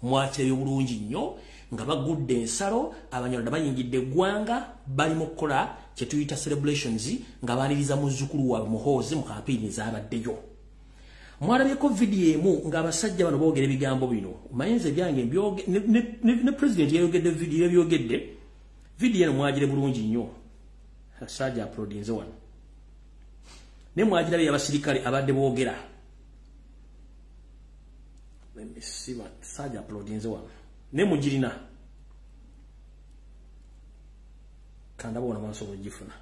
Mwakirayo bulungi nnyo nga bagudde ensalo, abanyarwanda bayingidde eggwanga, bali mu kukola kye tuyita celebrations nga baaniriza muzzukulu waabwe Muhoozi mu kampeyini ezabaddeyo. Mwalabyeko vidiyo emu ng'abasajja bano boogera ebigambo bino. Mayinza ebyange ne pulezidenti yayogedde vidiyo, yabyogedde vidiyo eno mwagire bulungi nnyo. Sajja uploadinze wano, naye mwagirabye abasirikale abadde boogera. Sajja uploadinze wano, naye mugirina kandaba wona maaso ogifuna.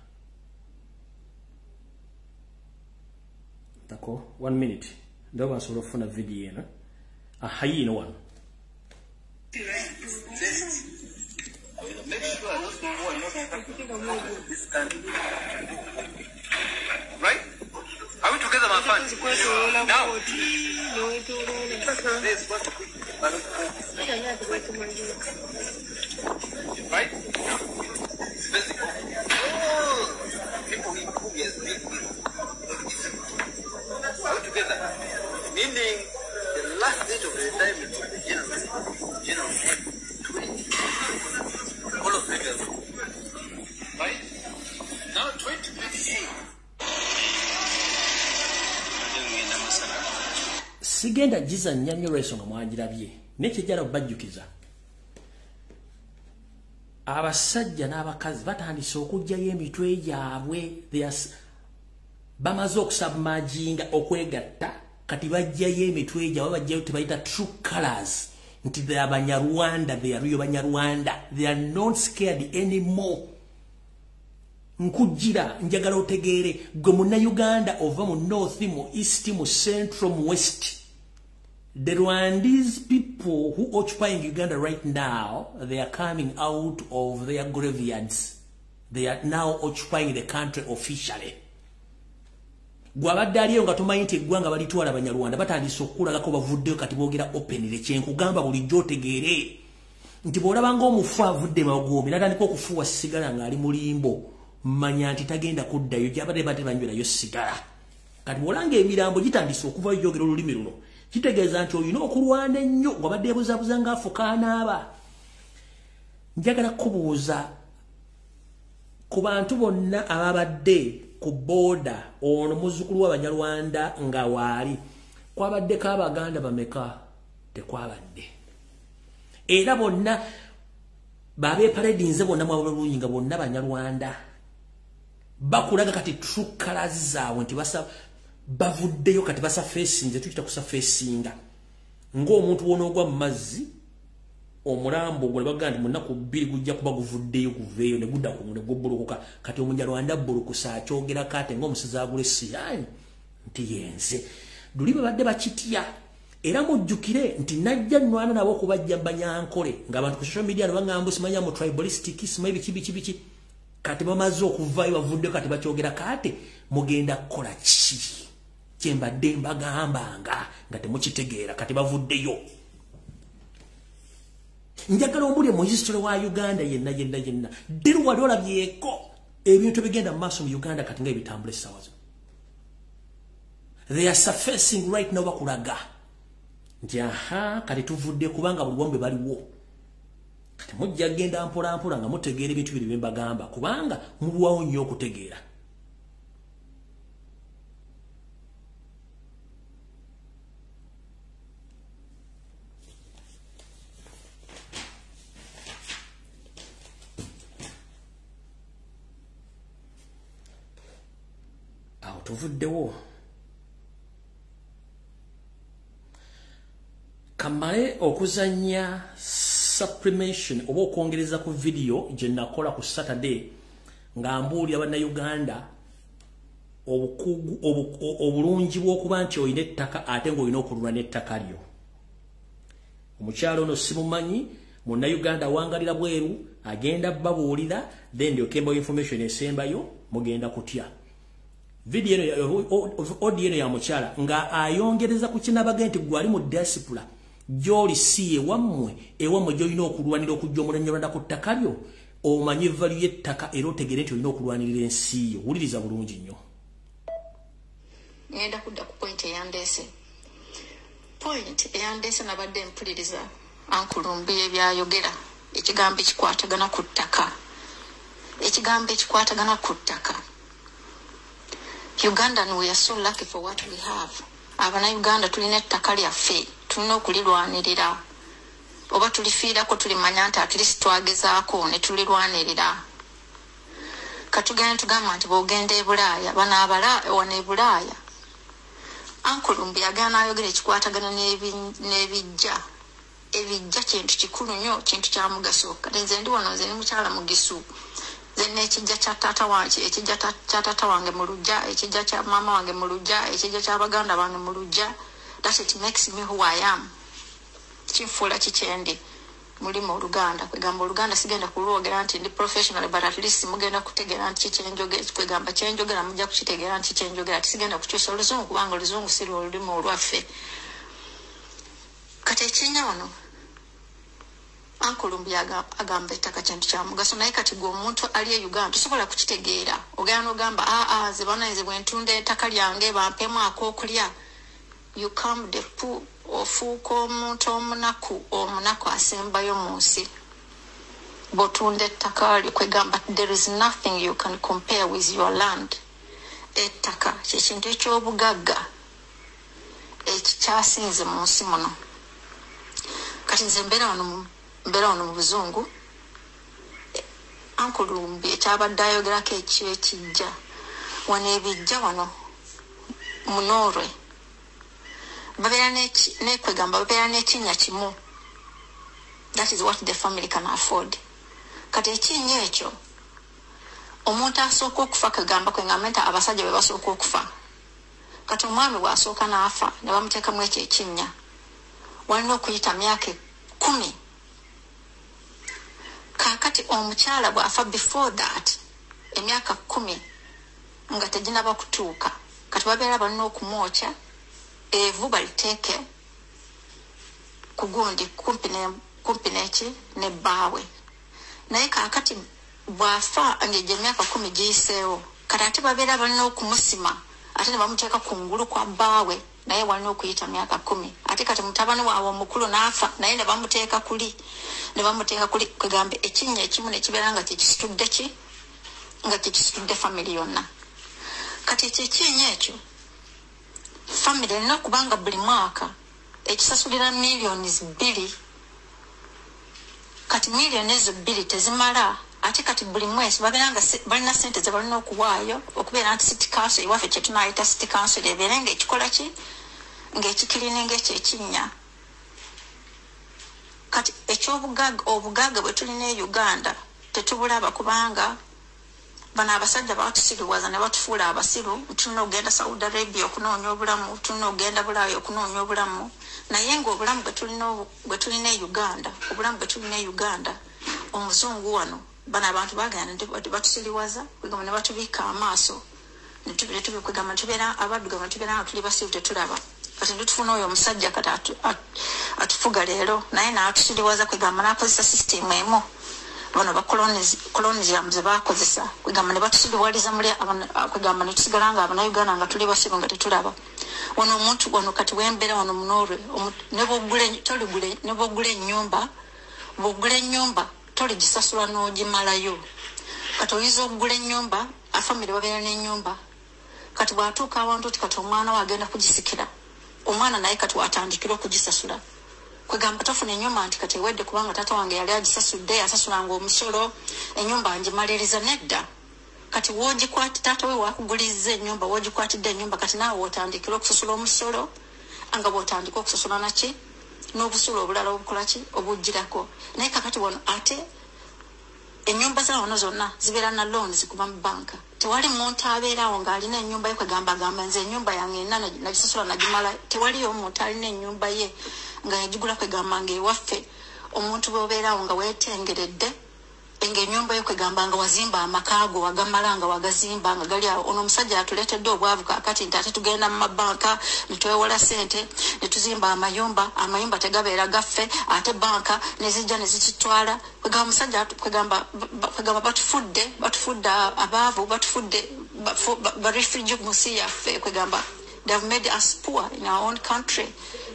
Tako 1 minute ndaba nsobola okufuna vidiyo eno. Ahayiino wano. Make sure those people who are not happy this country. Right? Are we together, my friends? Now, there's what right? It's basic. All people who he has dealt with. Are we together? Meaning, the last date of retirement of the general, 20. All of them. Right? Now 2028. Sigenda gizannya nnyo olw'ensonga mwagirabye, naye kyejjala bajjukiza Abasajja n'abakazi batandise okuggyayo emitwe gyabwe, bamaze okusubmerginga okwegatta, kati bajjayo emitwe gyabwe, bajjayo tebayita true colors nti they are Banyarwanda, they are real Banyarwanda, they are not scared anymore. Nkujira njagala otegeere gwe munnayuganda ova mu north, mu east, mu central, mu west. The Rwandese people who occupying Uganda right now, they are coming out of their graveyards. They are now occupying the country officially. Gwabadde aliyo nga tomanyi nti eggwanga balitwala Banyarwanda, batandise okukulagako, bavuddeyo kati boogera openly. Kyenkugamba bulijjo otegeere nti bw'olaba ng'omufu avudde magombe n'atandika okufuuwa sigala ng'ali mulimbo, manya nti tagenda kuddayo gyabadde badde banywerayo sigala. Kati bw'olanga emirambo gitandise okuvayo gyogera olulimi luno, kitegeeza nti olina okulwana ennyo wabadde ebuzaabuza ng'afuka anaaba. Njagala kubuuza ku bantu bonna ababadde ku booda, ono muzzukulu w'Abanyarwanda nga waali, kwabaddeko Abaganda bameka? Tekwabadde. Era bonna babeepaledinze bonna mwabulungi nga bonna Banyarwanda. Bakulaga kati true colors zaabwe nti bavuddeyo kati basafeesinze, tukita kusafeesinga ng'omuntu w'onoogwa mu mazzi, omulambo gwe bagamba nti mu nnaku 2 gujja kuba guvuddeyo, guveeyo ne gudda ku ne gubbulukuka. Kati Omunyarwanda bbulukusa akyogerako ate ng'omusizi agula essiraani nti yenze. Luli babadde bakitya. Era mujjukire nti najja nnwana nabo okubajja Banyankole ng'abantu ku social media ne baŋŋamba simanya mu tribalistic, simanyi biki biki biki. Kati bamaze okuvaayo, bavuddeyo kati bakyogerako ate mugenda kukola ki? Kyembadde mbagambanga nga temukitegeera, kati bavuddeyo. Njagala omulye mu history wa Uganda yenna yenna yenna, ddiru wali olabyeko ebintu ebigenda mu maaso mu Uganda kati nga ebitambula essaawa zino. They are surfacing right now, bakulaga nti aha kati tuvudde, kubanga buli wamu baliwo. Kati mujja genda mpola mpola nga mutegeera ebintu biri bye mbagamba, kubanga mulwawo nnyo okutegeera. Awo tuvuddewo. Kamale okuzannya supplementation oba okwongereza ku video gye nakola ku Saturday nga mbuulira Bannayuganda obulungi bw'okuba nti olina ettaka ate ng'olina okulula n'ettaka lyo. Omukyalo ono simumanyi, Munnayuganda awangalira bweru, agenda babuulira, then ndyoke mbawa information esembayo, mugenda kutya. Video eno, audio eno ya mukyala nga ayongereza ku kinabaga nti gwali mu diaspora gy'oli si ewammwe, ewammwe gy'olina okulwanira okujja Omunyarwanda ku ttaka lyo, omanye value y'ettaka era otegeere nti olina okulwanirira ensi yo. Wuliriza bulungi nnyo. Ngenda kudda ku point eyandeese. Point eyandeese, nabadde mpuliriza Uncle byayogera, ekigambo ekikwatagana ku ttaka, ekigambo ekikwatagana ku ttaka. Ugandan, we are so lucky for what we have. Abannayuganda tulina ettaka lyaffe, tulina okulirwanirira, oba tulifiirako tulimanya nti at least twagezaako ne tulirwanirira. Katugenda tugamba nti bw'ogenda e Bulaaya, bano abala wano e Bulaaya, Uncle Lumbi yagenda n'ayogera ekikwatagana n'ebijja. Ebijja kintu kikulu nnyo, kintu kya mugaso. Kati nze ndi wano, nze ndi mukyala Mugisu, nze n'ekijja kya taata wange, ekijja kya taata wange mu luggya, ekijja kya maama wange mu luggya, ekijja kya baganda bange mu luggya. That it makes me who I am, kinfuula kikyendi. Mulimu Oluganda, kwegamba Oluganda sigenda kulwogera nti ndi professional, but at least mugenda kutegeera nti kikyenjogera, kwegamba kyenjogera mujja kukitegeera nti kyenjogera. Tisigenda kukyusa Oluzungu kubanga Oluzungu si lwe olulimi olwaffe. Kati ekinya wano, Uncle Lumbi agamba ettaka kintu kya mugaso, naye kati gwe omuntu ali e Uganda tosobola kukitegeera. Ogenda n'ogamba aa nze bana, nze bwe ntunda ettaka lyange bampemu ak'okulya. You come the poor, ofuuka omuntu omunaku, omunaku asembayo mu nsi bw'otunda ettaka lyo. Kwegamba there is nothing you can compare with your land. Ettaka kyekintu eky'obugagga ekikyasinze mu nsi muno. Kati nze mbeera wano mu buzungu, Uncle Lumbi ekyabadde ayogerako ekyekijja wano, ebijja wano mu Norway babeera nekwegamba babeera n'ekinnya kimu. That is what the family can afford. Kati ekinnya ekyo omuntu asooka okufa, kagamba kwengamba nti abasajja be basooka okufa. Kati omwami bw'asooka n'afa ne bamuteekamu ekyo ekinnya, walina okuyita myaka 10. Kaakati omukyala bw'afa before that emyaka 10 nga teginaba kutuuka, kati babeera balina okumwokya evu baliteeke ku gundi kumpi neki nebbaawe. Naye kaakati bw'afa ng'egyo emyaka 10 giyiseewo, kati ate babeera balina okumusima ate ne bamuteeka ku ngulu kwa bbaawe, naye walina okuyita myaka 10. Ate kati mutabani waabwe omukulu n'afa, naye ne bamuteeka kuli, ne bamuteeka kuli. Kwegamba ekinnya ekimu ne kibeera nga kyekisitudde ki, nga kyekisitudde family yonna. Kati ekyo ekinnya ekyo family erina okubanga buli mwaka ekisasulira miliyoni 2. Kati miliyoni ezo 2 tezimala. Ate kati buli mwezi babeera nga balina sente ze balina okuwaayo okubeera nti city council ewaffe kye tunaayita city council ebeere ng'ekikola ki, ng'ekikirininga ekyo ekinnya. Kati ekyobugagga, obugagga bwe tulina e Uganda tetubulaba, kubanga bano abasajja batusiriwaza ne batufuula abasiru. Tulina okugenda Saudi Arabia okunoonya obulamu, tulina okugenda Bulaaya okunoonya obulamu, naye ng'obulamu bwe tulina e Uganda, obulamu bwe tulina e Uganda, omuzungu wano bano abantu bagenda ne batusiriwaza, kwegamba ne batubikka amaaso, kwegamba tubeera abaddugavu, tubeera nga tuli basiru tetulaba. Kati netufuna oyo omusajja kati atufuga leero, naye n'atusiriwaza, kwegamba n'akozesa sisitimu emu bano ba colonialism ze bakozesa, kwegamba ne batusiriwaliza muli, kwegamba ne tusigala nga Abannayuganda nga tuli basiru nga tetulaba. Wano omuntu wano kati wembeera wano mu Norway, ne bw'ogula ennyumba, bw'ogula ennyumba toligisasula n'ogimalayo. Kati oyinza okugula ennyumba, afamire babeera n'ennyumba, kati bw'atuuka awantu oti kati omwana we agenda kugisikira, omwana naye kati watandikira okugisasula. Kwegamba tofuna ennyumba nti kati ewedde kubanga taata wange yali agisasudde, yasasulanga omusolo, ennyumba ngimaliriza. Nedda. Kati w'ogikwati taata we wakuguliza ennyumba, w'ogikwatidde ennyumba, kati naawe w'otandikira okusasula omusolo, nga bw'otandika okusasula naki n'obusuulu obulala obukola ki obujjirako. Naye kakati wano ate ennyumba za wano zonna zibeera na loans kuva mu banka. Tewali muntu abeerawo ng'alina ennyumba ye kwegamba agamba nze ennyumba yange enna nagisasula nagimala. Tewaliyo omuntu alina ennyumba ye nga yagigula kwegamba ng'ewaffe omuntu bw'obeerawo nga weetengeredde ng'ennyumba yo kwegamba nga wazimba amaka go wagamala nga wagazimba nga gali awo. Ono omusajja atuleetedde obwavu kaakati nti ate tugenda mu mabanka ne twewola ssente ne tuzimba amayumba, amayumba tegabeera gaffe, ate banka ne zijja ne zikitwala. Kwegamba omusajja kwegamba batufudde abaavu, batufudde ba refugee mu nsi yaffe. Kwegamba they have made us poor in our own country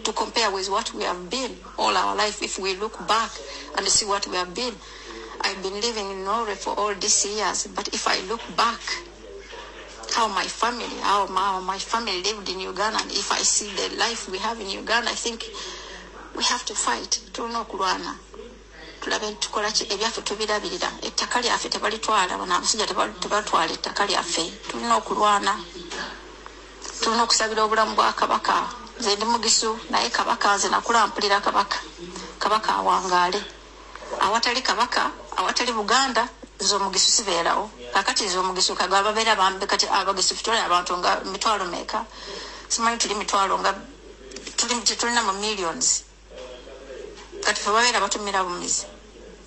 to compare with what we have been all our life. If we look back and see what we have been, I've been living in Norway for all these years, but if I look back how my family, how my family lived in Uganda, and if I see the life we have in Uganda, I think we have to fight. Tulina okulwana tulabe tukola ki, ebyaffe tubirabirira, ettaka lyaffe tebalitwala, bano abasajja tebatwala ettaka lyaffe. Tulina okulwana, tulina okusabira obulamu bwa Kabaka. Nze ndi Mugisu, naye Kabaka nze nakula mpulira Kabaka. Kabaka awangaale. Awatali Kabaka, awatali Buganda, nze Omugisu sibeerawo. Kakati nze Omugisu kagaba babeera bambe, kati Abagisu tutwale abantu nga mitwalo meka, simanyi tuli mitwalo nga tulina mu millions. Kati fe babeera batumira bumizi.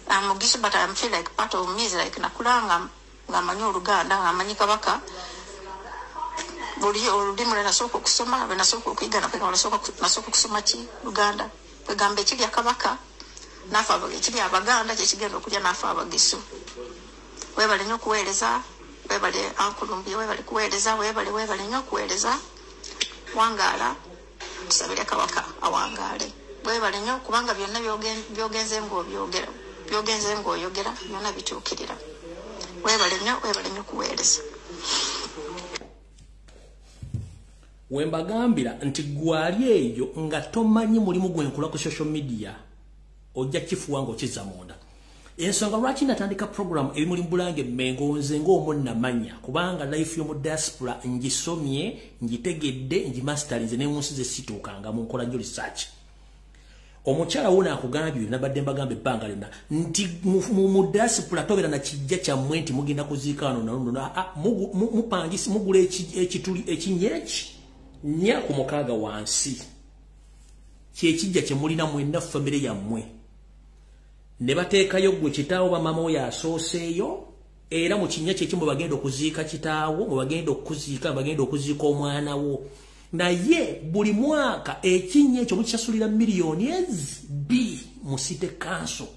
I'm Mugisu, but I feel like part of me is like nakula nga manyi Oluganda, nga manyi Kabaka. Buli olulimi lwe nasooka okusoma, lwe nasooka okuyiga, nasooka okusoma ki Luganda. Kwegamba ekirya Kabaka naafe ekiri Abaganda kyekigenda okulya naafe Abagisu. Weebale nnyo okuweereza, weebale Uncle Lumbi, weebale kuweereza, weebale nnyo okuweereza. Wangaala, tusabire Kabaka awangaale. Weebale nnyo kubanga byonna byogenze ng'obyogera, byogenze ng'oyogera byonna bituukirira. Weebale nnyo, weebale nnyo okuweereza. Wembagambira nti gwali eyo nga tomanyi mulimu gwe nkola ku social media, ojja kifuwa ng'okizza munda. Ensonga lwaki natandika program ebimuli mbulange Mmengo, nze ng'omunnamanya, kubanga life y'omu diaspora ngisomye, ngitegedde, ngimastarinze ne mu nsi ze situukanga mu nkola nnyo research. Omukyala wona akugambye, nabadde mbagamba ebbanga lyonna nti mu diaspora tobeera na kijja kyammwe nti mugenda kuziika wano naluno. Mupangisa, mugula ekituli ekinnya eki 4 ku 6 wansi, kyekijja kye mulina mwenna famire yammwe, ne bateekayo gwe kitaawo ba maama oyo asooseeyo. Era mu kinnya kyekimu bagenda okuziika kitaawo, mwe bagenda okuziika, bagenda okuziika omwana wo. Naye buli mwaka ekinnya ekyo mukisasulira miliyoni ezi 2 mu city council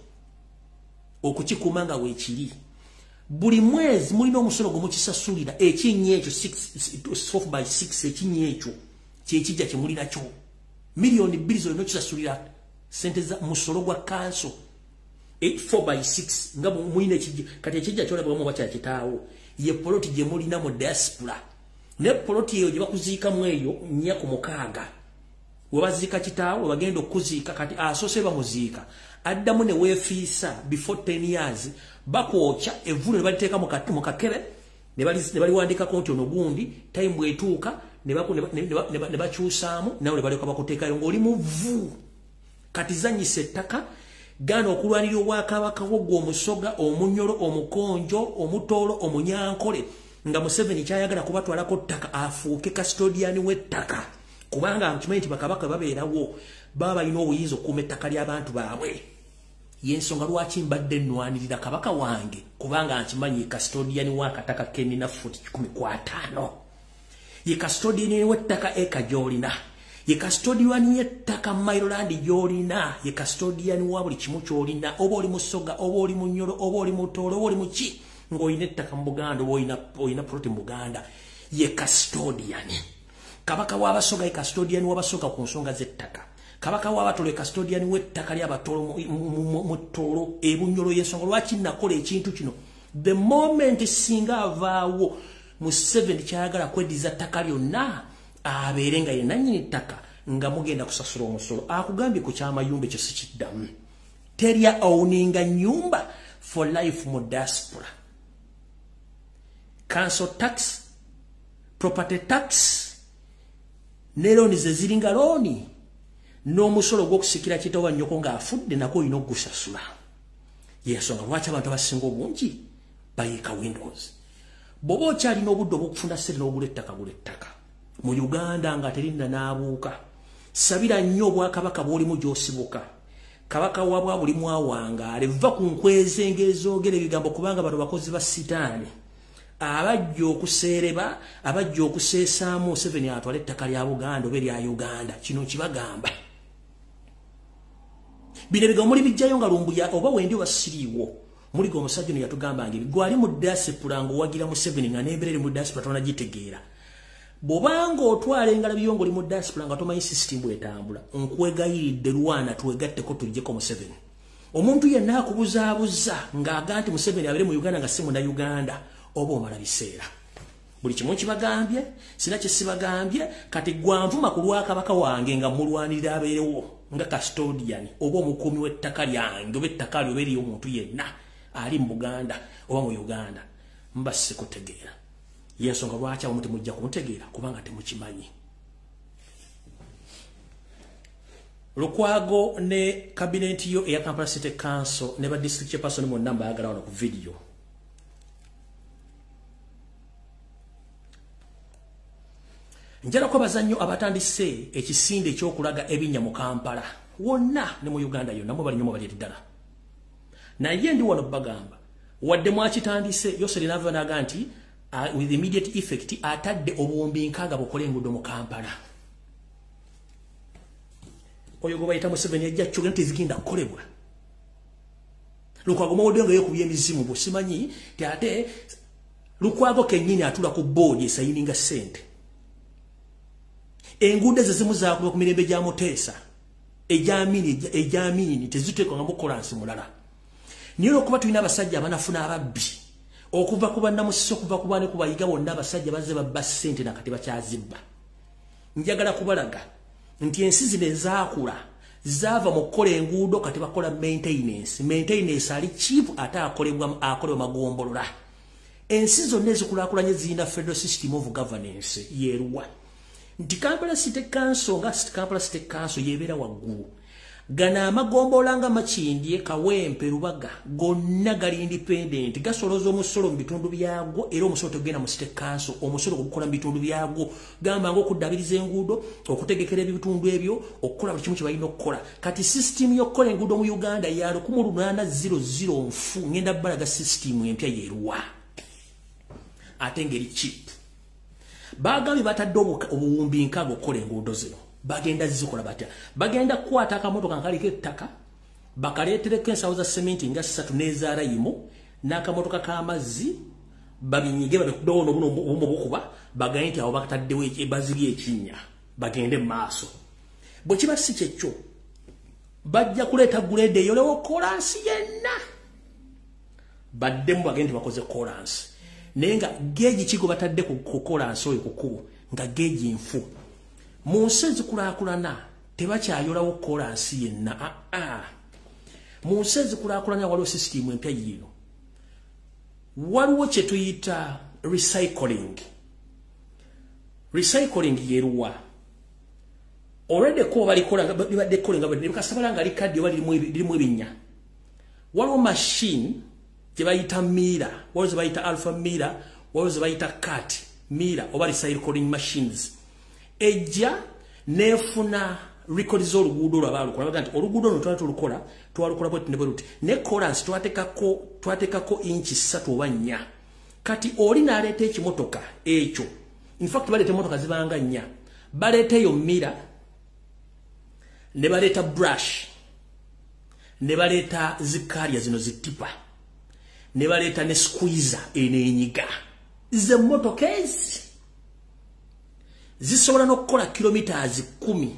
okukikuuma nga weekiri. Buli mwezi mulina omusolo gwe mukisasulira ekinnya ekyo, 4 by 6. Ekinnya ekyo kyekijja kye mulinakyo, miliyoni 2 zolina okisasulira sente za musolo gwa council, 4 by 6 nga mulina ekijja. Kati ekijja kyolabwamu oba kya kitaawo ye poloti gye mulina mu diaspora. Ne poloti eyo gye bakuziikamu eyo 4 ku 6, we baziika kitaawo, we bagenda okuziika. Kati asoose bamuziika, addamu ne weefiisa before 10 years, bakwokya evvulo ne baliteeka mu kakebe ne baliwandikako nti ono gundi. Time bwetuuka ne bakyusaamu, nawe ne balyoka bakuteekayo ng'oli muvu. Kati zanyisa ettaka, gaana okulwanirira obwakabaka bwo, gwe Omusoga, Omunyolo, Omukonjo, Omutoolo, Omunyankole, nga Museveni kyayagala kubatwalako ttaka, afuuke custodian w'ettaka, kubanga nkimanyi nti bakabaka babeerawo baba balina obuyinza okukuuma ettaka ly'abantu baabwe. Yensonga lwaki mbadde nnwanirira kabaka wange, kubanga nkimanyi custodian w'akataka kenina futi 150, ye custodian w'ettaka eka gy'olina, ye custodian y'ettaka mailo land gy'olina, ye custodian wa buli kimu ky'olina. Oba oli Musoga, oba oli Munyolo, oba oli Mutoolo, oba oli muki, ng'olina ettaka mu Buganda, oba olina plot mu Buganda, ye custodian. Kabaka w'Abasoga ye custodian w'Abasoga ku nsonga z'ettaka. Kabaka w'Abatolo ye custodian w'ettaka ly'Abatolo mu Toolo ebunyolo. Y'ensonga lwaki nakola ekintu kino. The moment singa avaawo, Museveni kyayagala kweddiza ttaka lyonna, abeere nga yenannyini ttaka, nga mugenda kusasula omusolo. Akugambye ku kyamayumba, ekyo sikiddamu. Terya owninga nyumba for life mu diaspora. Council tax, property tax ne looni ze ziringa looni n'omusolo ogw'okusikira kitawa nnyoko ng'afudde, nakwo olina okugusasula. Yensonga lwaki abantu abasinga obungi bayiika windows. Bw'oba okyalina obudde obw'okufuna ssente n'ogula ettaka, gula ettaka mu Uganda nga terinna n'abuuka. Sabira nnyo obwakabaka bw'olimu gy'osibuka, kabaka wabwa buli mwawangaale. Va ku nkwezenga ezoogera ebigambo, kubanga bano bakozi ba sitaani abajja okuseereba, abajja okuseesaamu Museveni atwale ettaka lya Buganda oba erya Uganda. Kino kibagamba, bino ebigambo muli bijjayo nga Lumbuya oba wendi oba siriiwo. Muliga omusajja ono yatugambanga ebi. Gwali mu diaspora ng'owagira Museveni nga n'embeera eri mu diaspora tonagitegeera. Bw'obanga otwala engalabi yo ng'oli mu diaspora nga tomanyi system bw'etambula, nkwegayiridde, lwana twegatteko tuggyeko Museveni. Omuntu yenna akubuzaabuza ng'aga nti Museveni abeere mu Uganda nga si Munnayuganda, oba omala biseera. Buli kimu kibagambye, sina kye sibagambye. Kati gwanvuma ku lwakabaka wange nga mulwanirira abeerewo nga custodian oba omukuumi w'ettaka lyange oba ettaka lyo oba eriyo omuntu yenna ali mu Buganda oba mu Uganda, mba sikutegeera. Yensonga lwaki abamu temujja kuntegeera, kubanga temukimanyi. Lukwago ne kabineti yo eya Kampala City Council ne ba district chairperson mwonna mbaagala wano ku video. Njala kwebaza nnyo abatandise ekisinde ekyokulaga ebinnya mu Kampala wonna ne mu Uganda yonna. Mwebali nnyo, mwebali ddala. Naye ndi wano bagamba, wadde mwakitandise, Yoseri nava naga nti with immediate effect atadde 60,000 bukole enguudo mu Kampala. Oyo gwe bayita Museveni ajja kyogera nti zigenda kukolebwa. Lukwago mawodde nga yekubye emizimu, bwesimanyi ti ate Lukwago kennyini atula ku boodi esayininga ssente. Enguudo ezo zimu zakuba ku mirembe gya Muteesa, egyamini teziteekwangamu kolansi mulala. Naye olwokuba tulina abasajja abanafu n'ababbi, okuva ku bannamusisi, okuva ku baani, ku Bayiga, bonna abasajja bazze babba ssente nakati bakyazibba. Njagala kubalaga nti ensi zino ezaakula Zaava mu kukola enguudo kati bakola maintenance. Maintenance ali cheap ate akolebwa magombolola. Ensi zonna ezikulaakulanye zirina federal system of governance yeeruwa. Nti Kampala City Council nga Kampala City Council yebeera waggulu. Gano amagombolola nga Makindye, Kawempe, Rubaga gonna gali independent, gasoloza omusolo mu bitundu byagwo era omusolo tegugenda mu City Council, omusolo gukola mu bitundu byagwo, gamba ng'okuddabiriza enguudo, okutegekera ebitundu ebyo, okukola buli kimu kye balina okukola. Kati system y'okukola enguudo mu Uganda ya 1800 nfu, ngenda bbalaga system empya yeeruwa ate ngeri cheap. Bagambye batadde obuwumbi nkaaga okukola enguudo zino. Bagenda zikola batya? Bagenda kukwata akamotoka nkaliko ettaka, bakaleetereko ensawo za sementi nga 3 n'eza layimu, n'akamotoka k'amazzi, babinyige babikubewo n'obuno obumu bukuba, bagende nti awo bataddewo bazibye ekinnya, bagende mu maaso. Bwe kiba si kyekyo, bajja kuleeta guleede eyolewo kolansi yenna. Baddemu bagende bakoze kolansi. Naye nga geegi kigo batadde ku kolansi oyo ku kkubo, nga geegi nfu. Mu nsi ezikulaakulana tebakyayolawo kolansi yenna. Mu nsi ezikulaakulana waliwo sisitimu empya yiino. Waliwo kye tuyita recycling. Recycling yeruwa. Already ko balikola libadde kola nga kasabala nga likadde oba lirimu ebinnya. Waliwo machine gye bayita mira, waliwo ze bayita alpha mira, waliwo ze bayita cat mira oba recycling machines. Ejja nefuna record z'oluguudo lw'abaalukola, baga nti oluguudo luno twali tulukola, twalukola bwe ne bwe luti, ne kolansi twateekako inchi 3 oba 4. Kati oli n'aleeta ekimotoka ekyo, in fact baleeta emmotoka zibanga 4, baleeta eyo mira, ne baleeta brush, ne baleeta zikaria zino zitipa, ne baleeta ne squeezer eneenyiga. Ze mmotoka ezi zisobola n'okukola kilometers 10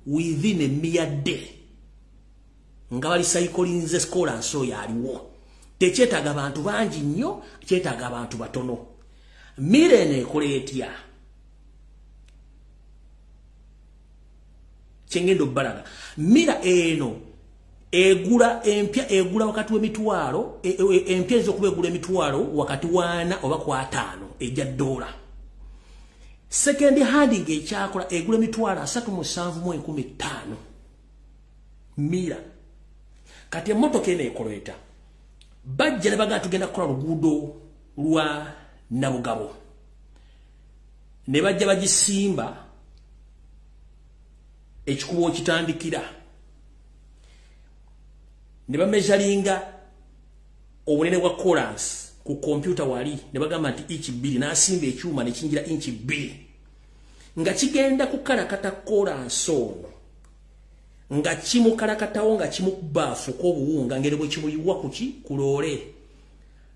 within a mere day nga bali cyclinze kolansi oyo aliwo. Tekyetaaga bantu bangi nnyo, kyetaaga abantu batono. Mira eno ekola etya? Kyengenda obbalaga. Mira eno egula empya, egula wakati w'emitwalo, empya eyinza okuba egula emitwalo wakati wa4 oba ku 5 ejja dola. Second hand ng'ekyakola egula emitwalo 37,500 mira. Kati emmotoka eno ekola etya? Bajja ne bagamba tugenda kukola luguudo lwa Nabugabo. Ne bajja bagisimba ekikubo kitandikira. Ne bameasuringa obunene bwa kolansi ku kompyuta wali, ne bagamba nti inchi 2, n'asimba ekyuma ne kiyingira inchi 2. Nga kigenda kukalakata kolansi ono, nga kimukalakatawo nga kimukuba afuka obuwunga ngeri bwe kimuyiwa ku ki ku loole.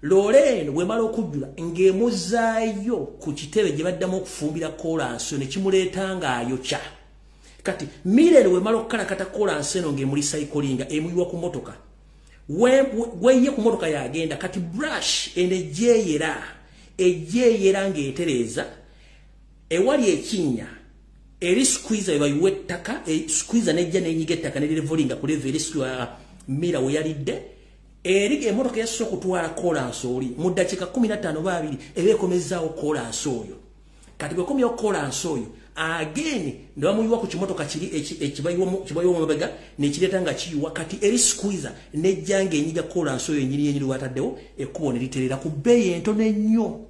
Loole eno bwemala okujjula ng'emuzaayo ku kitebe gye baddamu okufumbira kolansi ne kimuleeta ng'ayokya. Kati mira eno bwemala okukalakata kolansi eno ng'emuli cyclinga emuyiwa ku motoka. Weye ku motoka yagenda. Kati brush eno ejjeeyera ng'etereeza ewali ekinnya, eri squeezer bayiwa ettaka, squeezer nejja n'enyiga ettaka ne levelinga ku level eri mira we yalidde. Eri emmotoka yasoose okutwala kolansi oli mu ddakiika 15 oba 20 eba ekomezaawo kolansi oyo. Kati bw'ekomyewo kolansi oyo again ne bamuyiwa ku kimotoka kiri ekibayiwa mabega ne kireeta nga kiyiwa. Kati eri squeezer nejja ng'enyiga kolansi oyo ennyini yennyini lwataddewo, ekkubo ne literera ku bbeeyi entono ennyo.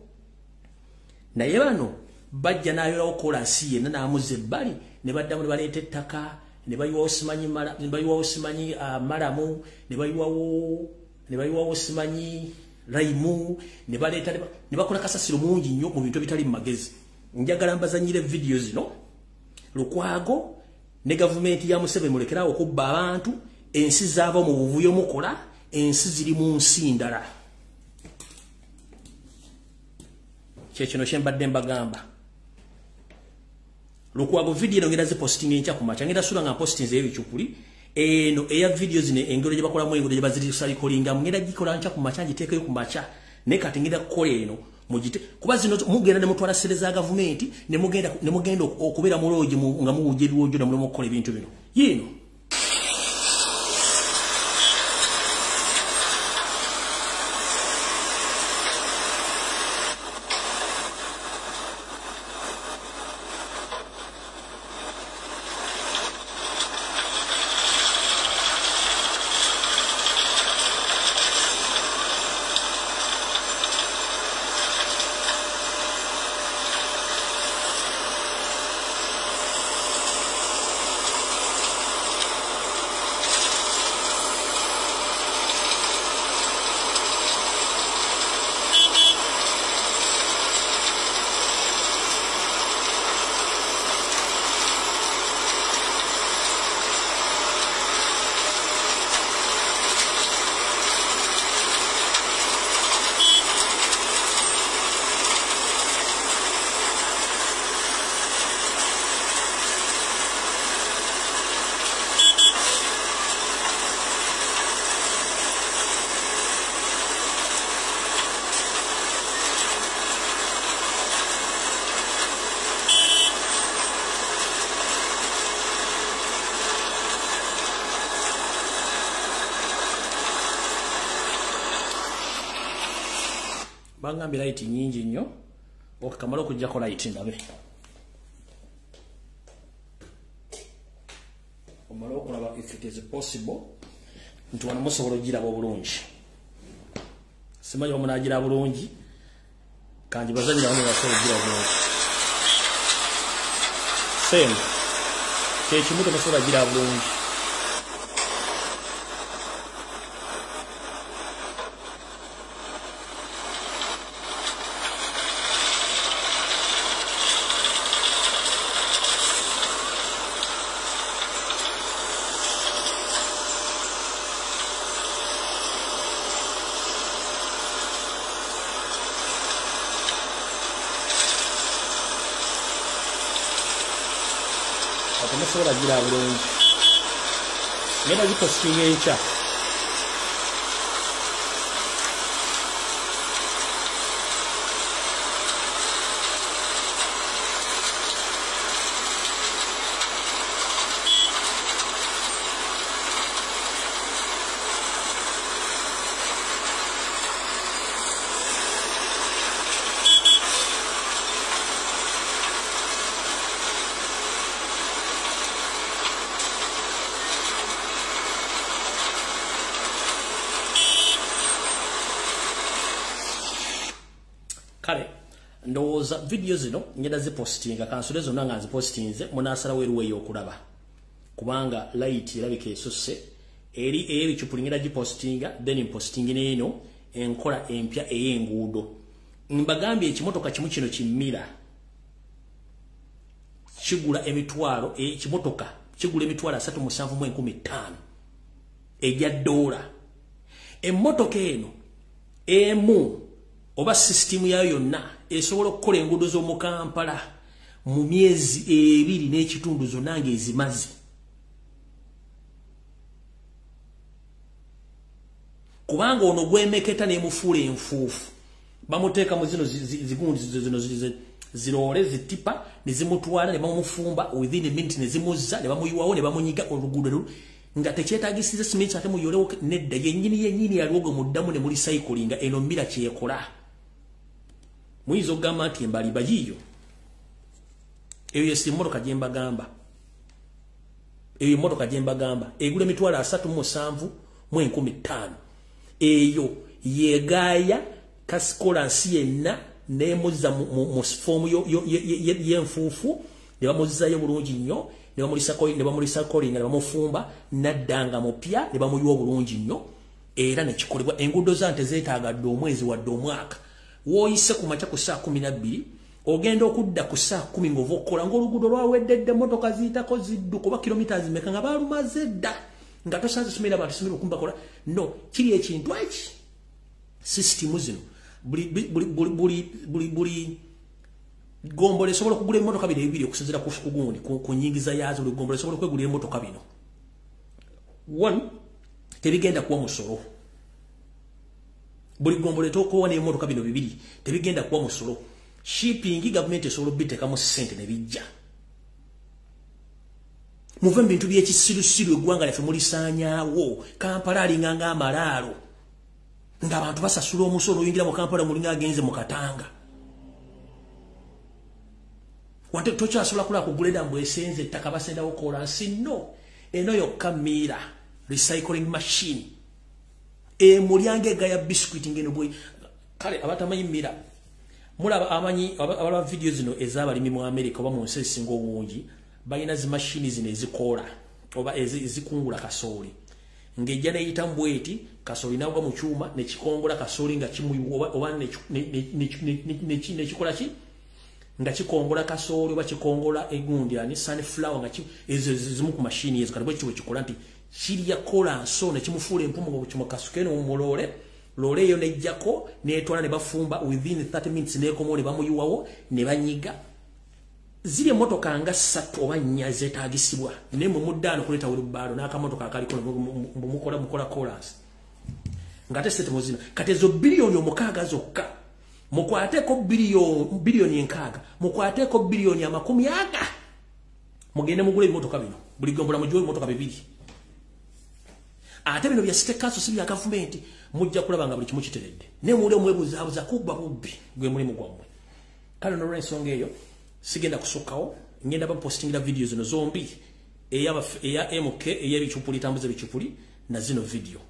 Naye bano bajja n'ayolawo kolansi yenna n'amuzza ebbali, ne baddamu ne baleeta ettaka, ne bayiwawo simanyi ne bayiwawo simanyi malamu, ne bayiwawo simanyi laimu, ne baleeta ne bakola kasasiro mungi nnyo mu bintu ebitali mu magezi. Njagala mbazannyire vidiyo zino. Lukwago ne gavumenti ya Museveni mulekerawo okubba abantu, ensi zaava mu buvuyo mukola, ensi ziri mu nsi ndala. Kyekino kye mbadde mbagamba. Lukwago vidiyo eno ngenda zipositinga enkya ku makya, ngenda sula nga mpositinze ebicupuli eno eya vidiyo zino, engero gye bakolamu, engero gye bazirisalikolingamu, ngenda gikola nkya ku makya, ngiteekeyo ku makya. Naye kati ngenda kukola eno mugite, kuba zino mugenda ne mutwala ssente za gavumenti ne mugenda okubeera mu loogi nga muwujja ebiwojjo ne mulema okukola ebintu bino. Yiino. Bangambye light nyingi nnyo. Okakamala okuggyako light ndabe. Omala okulaba if it is possible nti wano musobola okugiraba obulungi. Simanyi oba munaagira bulungi, kangi bazanyira wano basobola okugira bulungi. Same kyekimu temusobola kugira bulungi. Temusobola kugira bulungi. Ngenda zipostinga enkya. Kale ndowooza video zino ngenda zipostinga, kansule zonna nga nzipostinze, munaasalawo eruweeyo okulaba, kubanga light erabika esusse eri ey'ebicupuli ngenda gipostinga, then mpostingi n'eno enkola empya ey'enguudo. Mbagambye ekimotoka kimu kino kimmira kigula emitwalo, ekimotoka kigula 375,500 egya dola. Emmotoka eno emu oba system yayo yonna esobola okukola enguudo z'omu Kampala mu myezi 2 n'ekitundu zonna ng'ezimaze. Kubanga ono gwemeketa n'emufuula enfuufu, bamuteeka mu zino zigundi zino ziroole zitipa ne zimutwala ne bamufumba within a minute ne zimuzza ne bamuyiwawo ne bamunyiga oluguudo nga tekyetaagisiza simenti ate muyolewo nedda yennyini yennyini yaliwo muddamu ne muli cycling. Eno mmira kyekola. Muyinza okugamba nti embali bayiyo. Eyo yesi emmotoka gye mbagamba. Eyo emmotoka gye mbagamba egula 375,500. Eyo yegaaya kasikola nsi yenna n'emuzza mu foomu y'enfuufu ne bamuzzayo bulungi nnyo, ne bamulisa kolinga ne bamufumba n'addanga mupya ne bamuyiwa obulungi nnyo, era ne kikolebwa. Enguudo za nte zeetaagadde omwezi wadde omwaka. W'oyise ku makya ku ssaawa 12 ogenda okudda ku ssaawa 10 ng'ova okukola ng'oluguudo lwawedde dda, emmotoka ziyitako zidduka oba kilomita zimeka nga baalumaze dda, nga tosanze somera abantu somera okumbakola. No, kiri ekintu eki sisitimu zino buli gombola esobola okugula emmotoka bino ebibiri okusinziira ku gundi ku nnyingiza yaazo. Buli gombola esobola okwegulira emmotoka bino. One, tebigenda kuwa musolo. Buli gombola etookowa n'emmotoka bino bibiri tebigenda kuwa musolo. Shipping gavumenti esobola obiteekamu ssente ne bijja. Muve mu bintu by'ekisirusiru, eggwanga lyaffe mulisaanyaawo. Kampala alinga ng'amalaalo, ng'abantu basasula omusolo. Oyingira mu Kampala mulinga agenze mu Katanga. Wate tokyasobola kulaba kugula edda mbu esenze ettaka basendawo kolansi. No, eno yokka miira recycling machine emulyanga egaya biscuit ngeno bwe. Kale abatamanyi mira, mulaba amanyi abalaba video zino ez'abalimi mu America oba mu nsi ezisinga obungi, balina zi machine zino ezikoola oba ezikungula kasooli, ng'ejja n'eyita mbweti kasooli n'agwa mu kyuma ne kikongola kasooli nga kimuyiwa oba nekikola ki nga kikongola kasooli oba kikongola egundi ani sunflower, nga ezo zimu ku machine ezo. Kati bwe kityo bwe kikola nti kirya kolanso ne kimufuula empumu nga bwekimukasuka eno muloole loole eyo nejjako n'etwala ne bafumba within 30 minutes n'ekomawo ne bamuyiwawo ne banyiga. Ziri emmotoka nga 3 oba 4 zeetaagisibwa, naye mwe muddaano kuleeta wheelbarrow n'akamotoka akaliko mukola mukola kolansi nga ate ssente muzina. Kati ezo biliyoni 6 zokka mukwateko biliyoni 6, mukwateko biliyoni 40, mugende mugule ebimotoka bino. Buli gombola mugiwe ebimotoka bibiri. Ate bino bya state council si bya gavumenti, mujja kulaba nga buli kimu kiteredde. Ne muli omwebuuzaabuza kubba bubbi gwe mulimu gwammwe. Kale n'olwensonga eyo sigenda kusukkawo, ngenda bapostingira video zino zombi, eya MK ey'ebicupuli tambuza ebicupuli na zino video.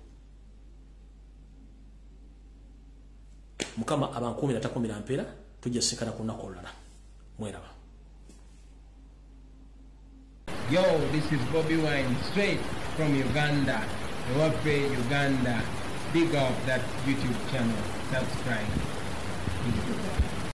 Mukama abankuumira takuumira mpeera, tujja sinkana ku lunaku olulala. Mweraba. Yo, this is Bobi Wine, straight from Uganda. Ewaffe Uganda. Big up that YouTube channel. Subscribe.